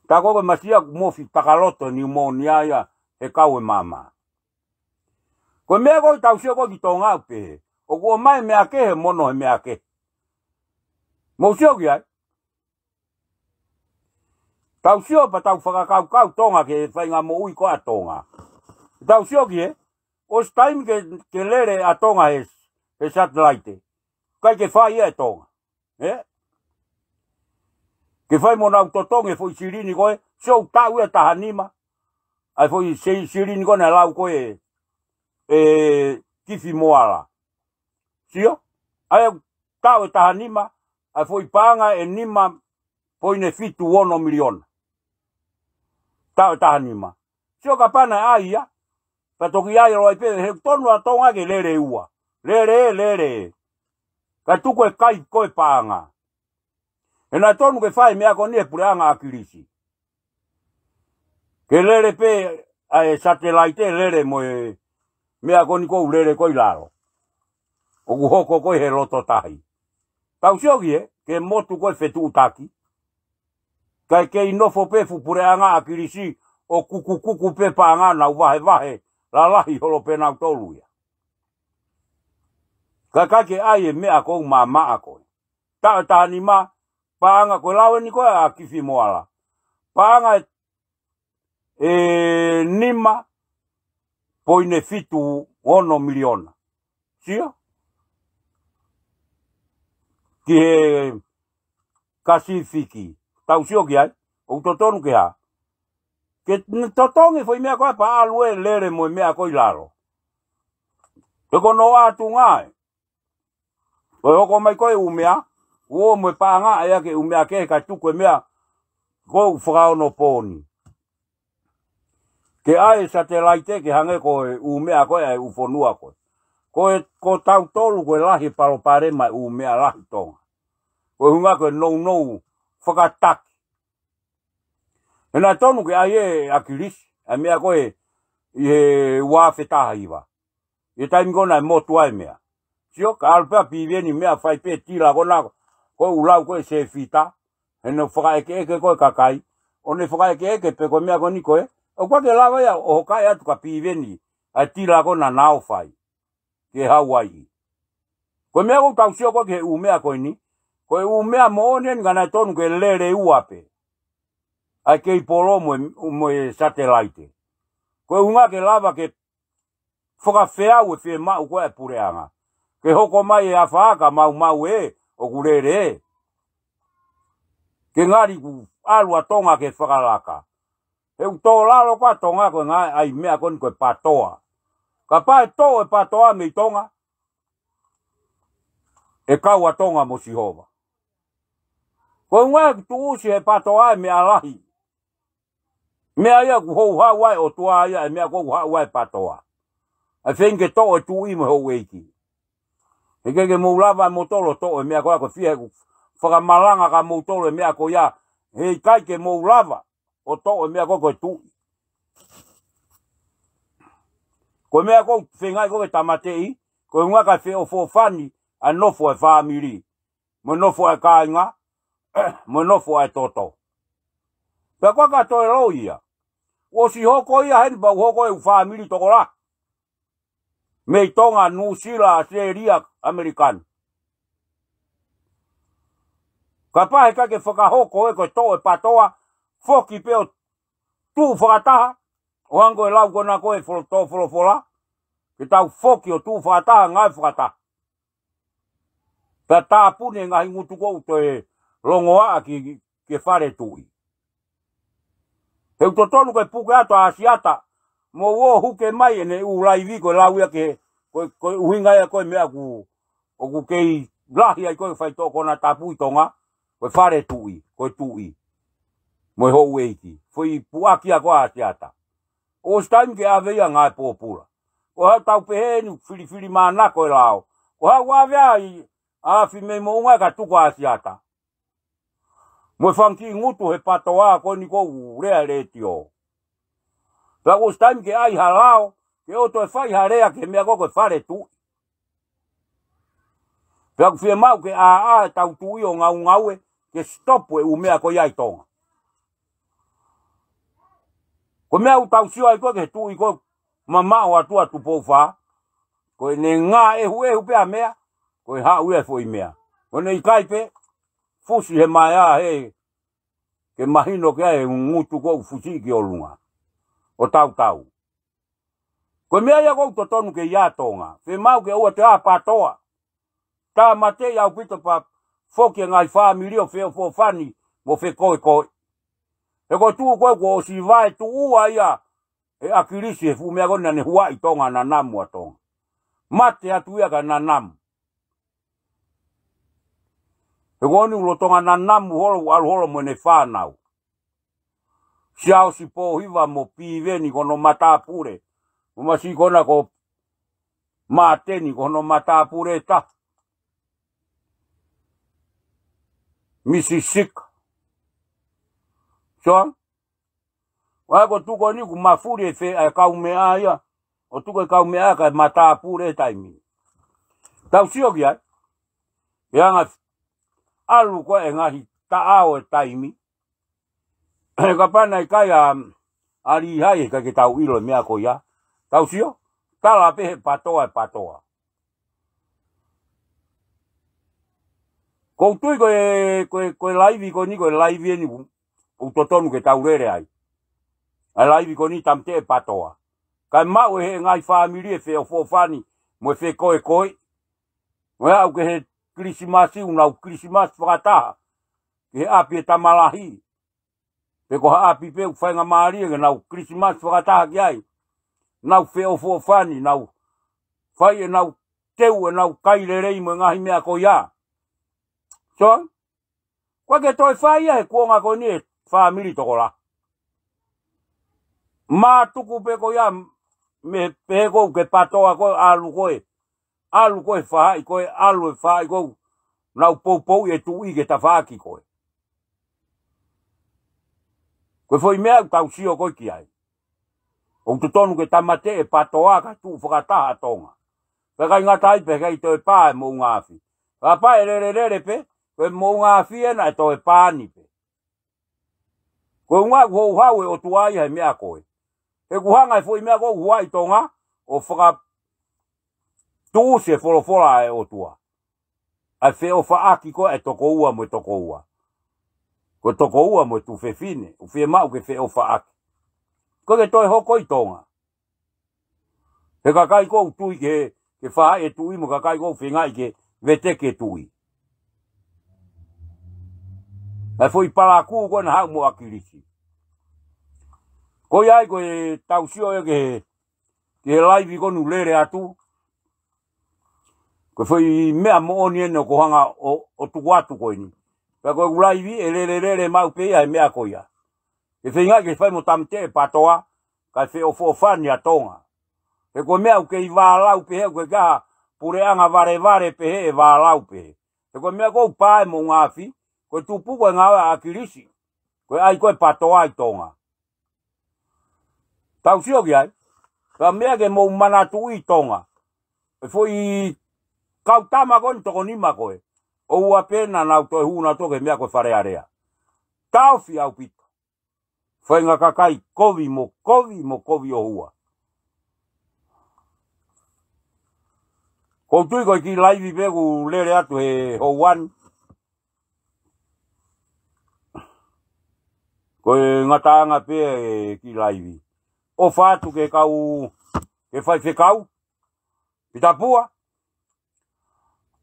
Ka ko e masiʻi ia ʻoku mofi takaloto niumōnia ia he kau e maama. Ko e meʻa ko ē tau sio ko ē ki Tonga ʻoku pehē. ʻOku ʻomai e meʻa kehe mo hono he meʻa kehe. Mou sio ki ai. Tau sio pea tau fakakaukau Tonga ki he faʻahinga moʻui ko ē ʻa Tonga. Tau sio ki he, ʻosi taimi ke, ke lele ʻa Tonga he, he satellite. ʻIkai ke fai ia ʻe Tonga. ʻE? Ke fai mo nau totongi e foʻi silini ko ē, sio taʻu ia ʻe taha nima. ʻA e foʻi se-, silini ko ē naʻe lau ko ē, ʻe Kifi Moala. Sio? ʻA ia taʻu ʻe taha nima, ʻa e foʻi paʻanga ʻe nima poini fitu ono miliona. Taʻu ʻe taha nima. Sio kapau naʻe ʻai ia. Pea toki ʻai loa ai pē he tonu ʻa Tonga ke lele ua. Lele ē, lele ē. Kae tuku e kai ko e paʻanga. He naʻe tonu ke fai e meʻa ko eni he puleʻanga ʻAkilisi. Ke lele pē ʻa e satelaite lele mo e meʻa ko eni ʻoku lele ko ē ʻi lalo. ʻOku hoko ko ē he loto tahi. Tau sio ki he, ke motu ko ē fetuʻutaki. Kae kei nofo pē fuʻu puleʻanga ʻAkilisi ʻo kukukuku pē paʻanga nau vahevahe lalahi holo pē nautolu ia. Kae ʻikai ke ʻai e meʻa ʻoku maʻamaʻa ko ē. Taʻu ʻe taha nima, paʻanga ko e lau eni ko ē ʻa Kifi Moala. Paʻanga ʻe, ʻe nima poini fitu ono miliona. Sio? Ki he Kasifiki. Tau sio ki ai, ʻoku totonu ke hā. Ke ne totongi foʻi meʻa ko ē pea ʻalu ē lele mo e meʻa ko ē ʻi lalo. He ko hono ʻatunga ē. ʻO hoko mai ko ē ʻū meʻa, ʻuo mo e paʻanga ʻa ia ke ʻū meʻa kehe kae tuku e meʻa, ko ʻū fakaonopooni. Ke ʻai e satelaite ke hangē ko e ʻū meʻa ko ē ʻa e ʻū fonua ko ē. Ko e, ko tautolu ko e lahi e palopalema e ʻū meʻa lahi Tonga. Ko e ʻuhinga ko e nounou fakataki. He naʻe tonu ke ʻai ʻe ʻAkilisi, ʻa e meʻa ko ē ʻi he ua afe taha hiva. ʻI he taimi ko ē naʻe motu ai e meʻa. Sio, ka ʻalu pē ʻa Piveni meʻa fai pē tila ko ena, ko e ʻū lau ko ē sefita, he naʻe fakaʻekeʻeke ko ē kakai, ʻo ne fakaʻekeʻeke pē ko e meʻa ko eni ko ē, ʻoku ʻikai ke lava ia ʻo hokaʻi atu kia Piveni, ʻa e tila ko ena naʻa nau fai. Ki Hauaiʻi. Ko e meʻa ʻoku tau sio ko ē ki he ʻū meʻa ko eni, ko e ʻū meʻa moʻoni eni ka naʻe tonu ke lele ua pē. ʻA e keipolo mo e, mo e satelaite. Ko e ʻuhinga ke lava ke fakafeau e fiemaʻu ko ē ʻa e puleʻanga. Ke hoko mai e afā ka maumau ē, ʻoku lele ē. Ke ngali kuo ʻalu ʻa Tonga ke fakalaka. He ʻoku tō lalo ko ē ʻa Tonga ko e ngaahi ʻai meʻa ko eni ko e patoa. Kapau ʻe toʻo e patoa mei Tonga, ʻe kau ʻa Tonga mo Sihova. Ko e ʻuhinga ʻoku tuʻusi he patoa e meʻa lahi. Meʻa ia ʻoku houhau ai ʻOtua ia e meʻa ʻoku houhau ai e patoa. ʻA e feinga ke toʻo e tuʻi mo e houʻeiki. He ʻikai ke mou lava moutolu ʻo toʻo e meʻa ko ia ko e fiha ʻeku fakamalanga kia moutolu e meʻa ko ia. He ʻikai ke mou lava ʻo toʻo e meʻa ko ē ko e tuʻi. Ko e meʻa ʻoku feinga ai ko ē ke tāmateʻi, ko e ʻuhinga kae feʻofoʻofani ʻa e nofo ʻa e fāmili, mo e nofo ʻa e kāinga, mo e nofo ʻa e toto. Pea ko e ka toe loi ia. ʻOsi hoko ia heni pea ʻoku hoko e ʻū fāmili tokolahi. Mei Tonga, Nuʻusila, ʻAositelēlia, ʻAmelika ni. Kapau he ʻikai ke fakahoko ē ko e toʻo e patoa, foki pē ʻo tuʻu fakataha, ʻo hangē ko e lau ko ena ko ē folo-, tō folofola, ke tau foki ʻo tuʻu fakataha, ngāue fakataha. Pea tāpuni e ngaahi ngutu ʻoku toe longoaʻa ki, ki he fale tuʻi. He ʻoku totonu ke puke atu ʻa ʻAsiata, mo ʻuo huke mai ʻene ʻū laivi ko e lau ia ke, ko, ko e ʻuhinga ia ko e meʻa ʻoku, ʻoku kei lahi ai ko e faitoʻo konatapu ʻi Tonga, ko e fale tuʻi, ko e tuʻi. Mo e houʻeiki, foʻi puʻaki ia ko ē ʻa ʻAsiata. ʻOsi taimi ke ʻave ia ngāue pōpula. Ko haʻu tau pehē eni filifilimānako e lao. Ko haʻu ʻave ai ʻa e afi mei moʻunga ka tuku ʻa ʻAsiata. Mo e fanga kiʻi ngutu he patoa ko eni ʻoku ou lea he letiō. Pea ʻosi taimi ke ʻai ha lao, ke ʻoua toe fai ha lea ki he meʻa ko ē ko e fale tuʻi. Pea ʻoku fiemaʻu ke ʻāʻā e tau tuʻi ʻo ngaungaue, ke sitopu e ʻū meʻa ko ia ʻi Tonga. Ko e meʻa ʻoku tau sio ai ko ē ki he tuʻi ko ē mamaʻo atu ʻa Tupou Fā. Ko ʻene ngāʻehuʻehu pē ʻa e meʻa, ko e haʻu ia e foʻi meʻa. Ko ʻene ʻikai pē, fusi he maea he, ke mahino ke ʻai e ngutu ʻoku fusi ki ʻolunga. ʻO tautau. Ko e meʻa ia ʻoku totonu ke ʻi ai ʻa Tonga. Fiemaʻu ke ʻoua toe ʻi ai ha patoa. Tāmateʻi ʻaupito pea foki e ngaahi fāmili ʻo feʻofoʻofani mo fekoekoe. He ko e tuʻu ko ē kuo ʻosi vaetuʻua ia ʻe ʻAkilisi he fuʻu meʻa ko ē naʻa ne huaʻi Tonga, nanamu ʻa Tonga. Mate atu ia ka nanamu. He ko eni ʻoku lolotonga nanamu holo, ʻalu holo mo ʻene fānau. Siaosi Pōhiva mo Piveni ko hono matāpule. Ko Masi ko ena ko Māteni, ko hono matāpule ʻe taha. Misi Sika. Sio? ʻA ia ko e tuʻu ko eni ʻoku mafuli e fe-, ʻa e kaumeʻa ia. ʻO tuku e kaumeʻa kae matāpule he taimi. Tau sio ki ai. ʻE anga ʻalu ko e ngaahi taʻau e taimi. He kapau naʻe ʻikai ʻa, ʻa Lihai he ʻikai ke tau ʻilo e meʻa ko ia. Tau sio, tala pē he patoa e patoa. ʻOku ou tui ko e, ko e, ko e laivi ko eni, ko e laivi eni ʻoku, ʻoku totonu ke tau lele ai. ʻA e laivi ko eni tāmateʻi e patoa. Kae maʻu ʻe he ngaahi fāmili e feʻofoʻofani mo e fekoekoe. Mo e aʻu ki he Kilisimasi, ʻoku nau Kilisimasi fakataha ki he ʻapi e tama lahi. Pe ko ha ʻapi pē ʻoku faingamālie ke nau Kilisimasi fakataha ki ai. Nau feʻofoʻofani, nau fai ʻenau teu, ʻenau kai lelei mo e ngaahi meʻa ko ia. Sio? ʻOku ʻikai ke toe fai ia he kuonga ko eni e fāmili tokolahi. Mātuku pē ko ia mei he pehē ko ē ke patoa ko ē, ʻalu ko ē. ʻAlu ko ē faʻahi ko ē, ʻalu e faʻahi ko ē. Nau poupouʻi e tuʻi ke tafaʻaki ko ē. Ko e foʻi meʻa ʻoku tau sio ko ē ki ai. ʻOku totonu ke tāmateʻi e patoa kae tuʻu fakataha ʻa Tonga. Pea ʻikai ngata ai pē, ʻikai toe pā e moʻunga afi. Kapau ʻe lelelele pē, ko e moʻunga afi ena ʻe toe pā ni pē. Ko e ʻuhinga ʻoku houhau e ʻOtua ia he meʻa ko ē. He ʻoku hanga e foʻi meʻa ko ē ʻoku huaʻi Tonga ʻo fakatuʻusi e folofola ʻa e ʻOtua. ʻA e feʻofaʻaki ko ē ʻa e tokoua mo e tokoua. Ko e tokoua mo e tuofefine, ʻoku fiemaʻu ke feʻofaʻaki. ʻOku ʻikai ke toe hoko ʻi Tonga. He kakai ʻoku tui ke, ke faʻahi e tuʻi mo e kakai ʻoku feingaʻi ke veteki e tuʻi. ʻA e foʻi palakū ko ē naʻa haʻu mo ʻAkilisi. Ko ia ai ko e tau sio ia ki he, ki he laivi ko eni ʻoku lele atu. Ko e foʻi meʻa moʻoni eni ʻoku ou hanga ʻo, ʻo tuku atu ko eni. Pea ko e laivi ʻe lelelele maʻu pē ia he meʻa ko ia. ʻE feinga ke fai mo tāmateʻi e patoa, kae feʻofoʻofani ʻa Tonga. He ko e meʻa ʻoku kei vālau pehē, ʻoku ʻikai ha puleʻanga valevale pehē ʻe vālau pehē. He ko e meʻa ʻoku pā e moʻunga afi, ko e tupu ko e ngāue ʻa ʻAkilisi. Ko e ʻai ko ē patoa ʻi Tonga. Tau sio ki ai. Ka meʻa ke mou manatuʻi ʻi Tonga. E foʻi kau tama ko eni toko nima ko ē. ʻOua pē naʻa nau toe hū nautolu ki he meʻa ko e Fale Alea. Taʻofi ʻaupito. Faʻahinga kakai kovi mo kovi mo kovi ʻohua. ʻOku ou tui ko e kiʻi laivi pē ʻoku lele atu he houa ni. Ko e ngataʻanga pē e kiʻi laivi. ʻOfa atu ki he kau, ki he faifekau. Pita Pua.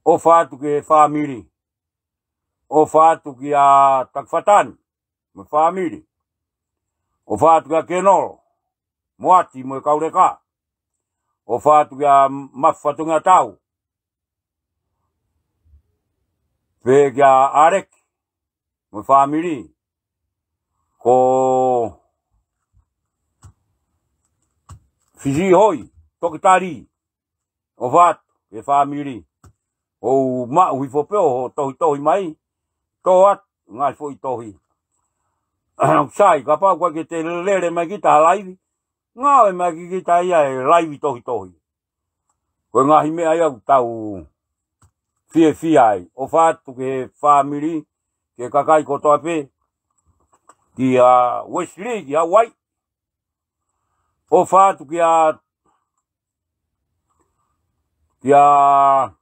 ʻOfa atu ki he fāmili. ʻOfa atu kia Takifatani mo e fāmili. ʻOfa atu kia Kenolo, Moati mo e kau leka. ʻOfa atu kia Mafi Fatongia Tau. Pehē kia ʻAleki mo e fāmili. Ko Fisihoi, Toketā Lī. ʻOfa atu ki he fāmili. ʻOu maʻu hifo pē ʻo tohitohi mai. Tō atu ngaahi foʻi tohi. Sai, kapau ʻoku ʻikai ke te lele mai kita ha laivi. Ngāue mai ki kita ia e laivi tohitohi. Ko e ngaahi meʻa ia ʻoku tau fiefia ai. ʻOfa atu ki he fāmili, ki he kakai kotoa pē. Kia Wesley, ki Hawaii. ʻOfa atu kia, kia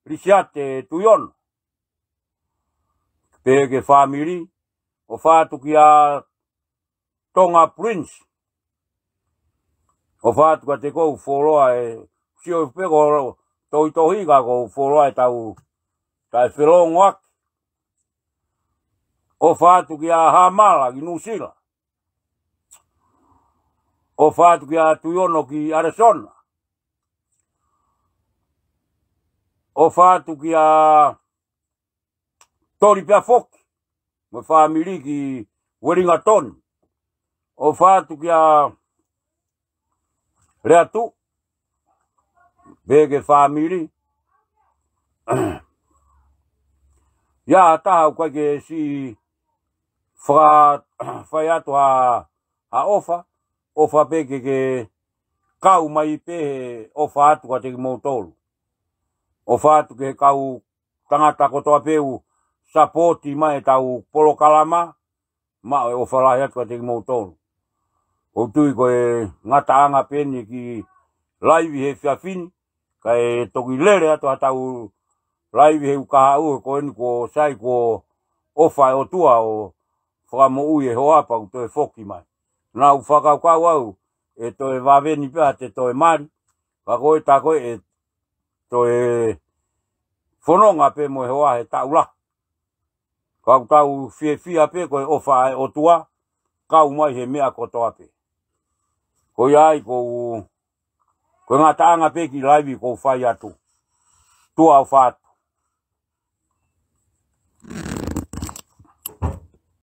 Lisiate Tuiono. Pehē ki he fāmili. ʻOfa atu kia Tonga Prince. ʻOfa atu kiate koe ʻoku fuoloa e sio pē ko e tohitohi ka ʻoku fuoloa e tau taʻefelongoaki. ʻOfa atu kia Hamala ki Nuʻusila. ʻOfa atu kia Tuiono ki Arizona. ʻOfa atu kia Toli Peafoki mo e fāmili ki Wellington. ʻOfa atu kia lea tuʻu pē ki he fāmili. ʻI ai ha taha ʻoku ʻikai ke siʻi faka-, fai atu ha, ha ʻofa, ʻofa pē ke, ke kau mai pē he ʻofa atu kiate kimoutolu. ʻOfa atu ki he kau tangata kotoa pē ʻoku sapooti mai ʻetau polokalama, maʻu e ʻofa lahi atu kiate kimoutolu. ʻOku ou tui ko e ngataʻanga pē eni e kiʻi laivi he efiafi ni, kae toki lele atu haʻatau laivi he uike kahaʻu, he ko eni kuo sai, kuo ʻofa e ʻOtua ʻo fakamoʻui e hoa pea ʻoku toe foki mai. Naʻa ku fakakaukau au ʻe toe vave ni pē haʻate toe mali, ka ko e tā ko ē ʻe toe fononga pē mo e hoa he taʻu lahi. Ka ʻoku tau fiefia pē ko e ʻofa ʻa e ʻOtua kau mai he meʻa kotoa pē. Ko ia ai ko u, ko e ngataʻanga pē e kiʻi laivi ʻoku ou fai atu. Tuʻa ʻofa atu.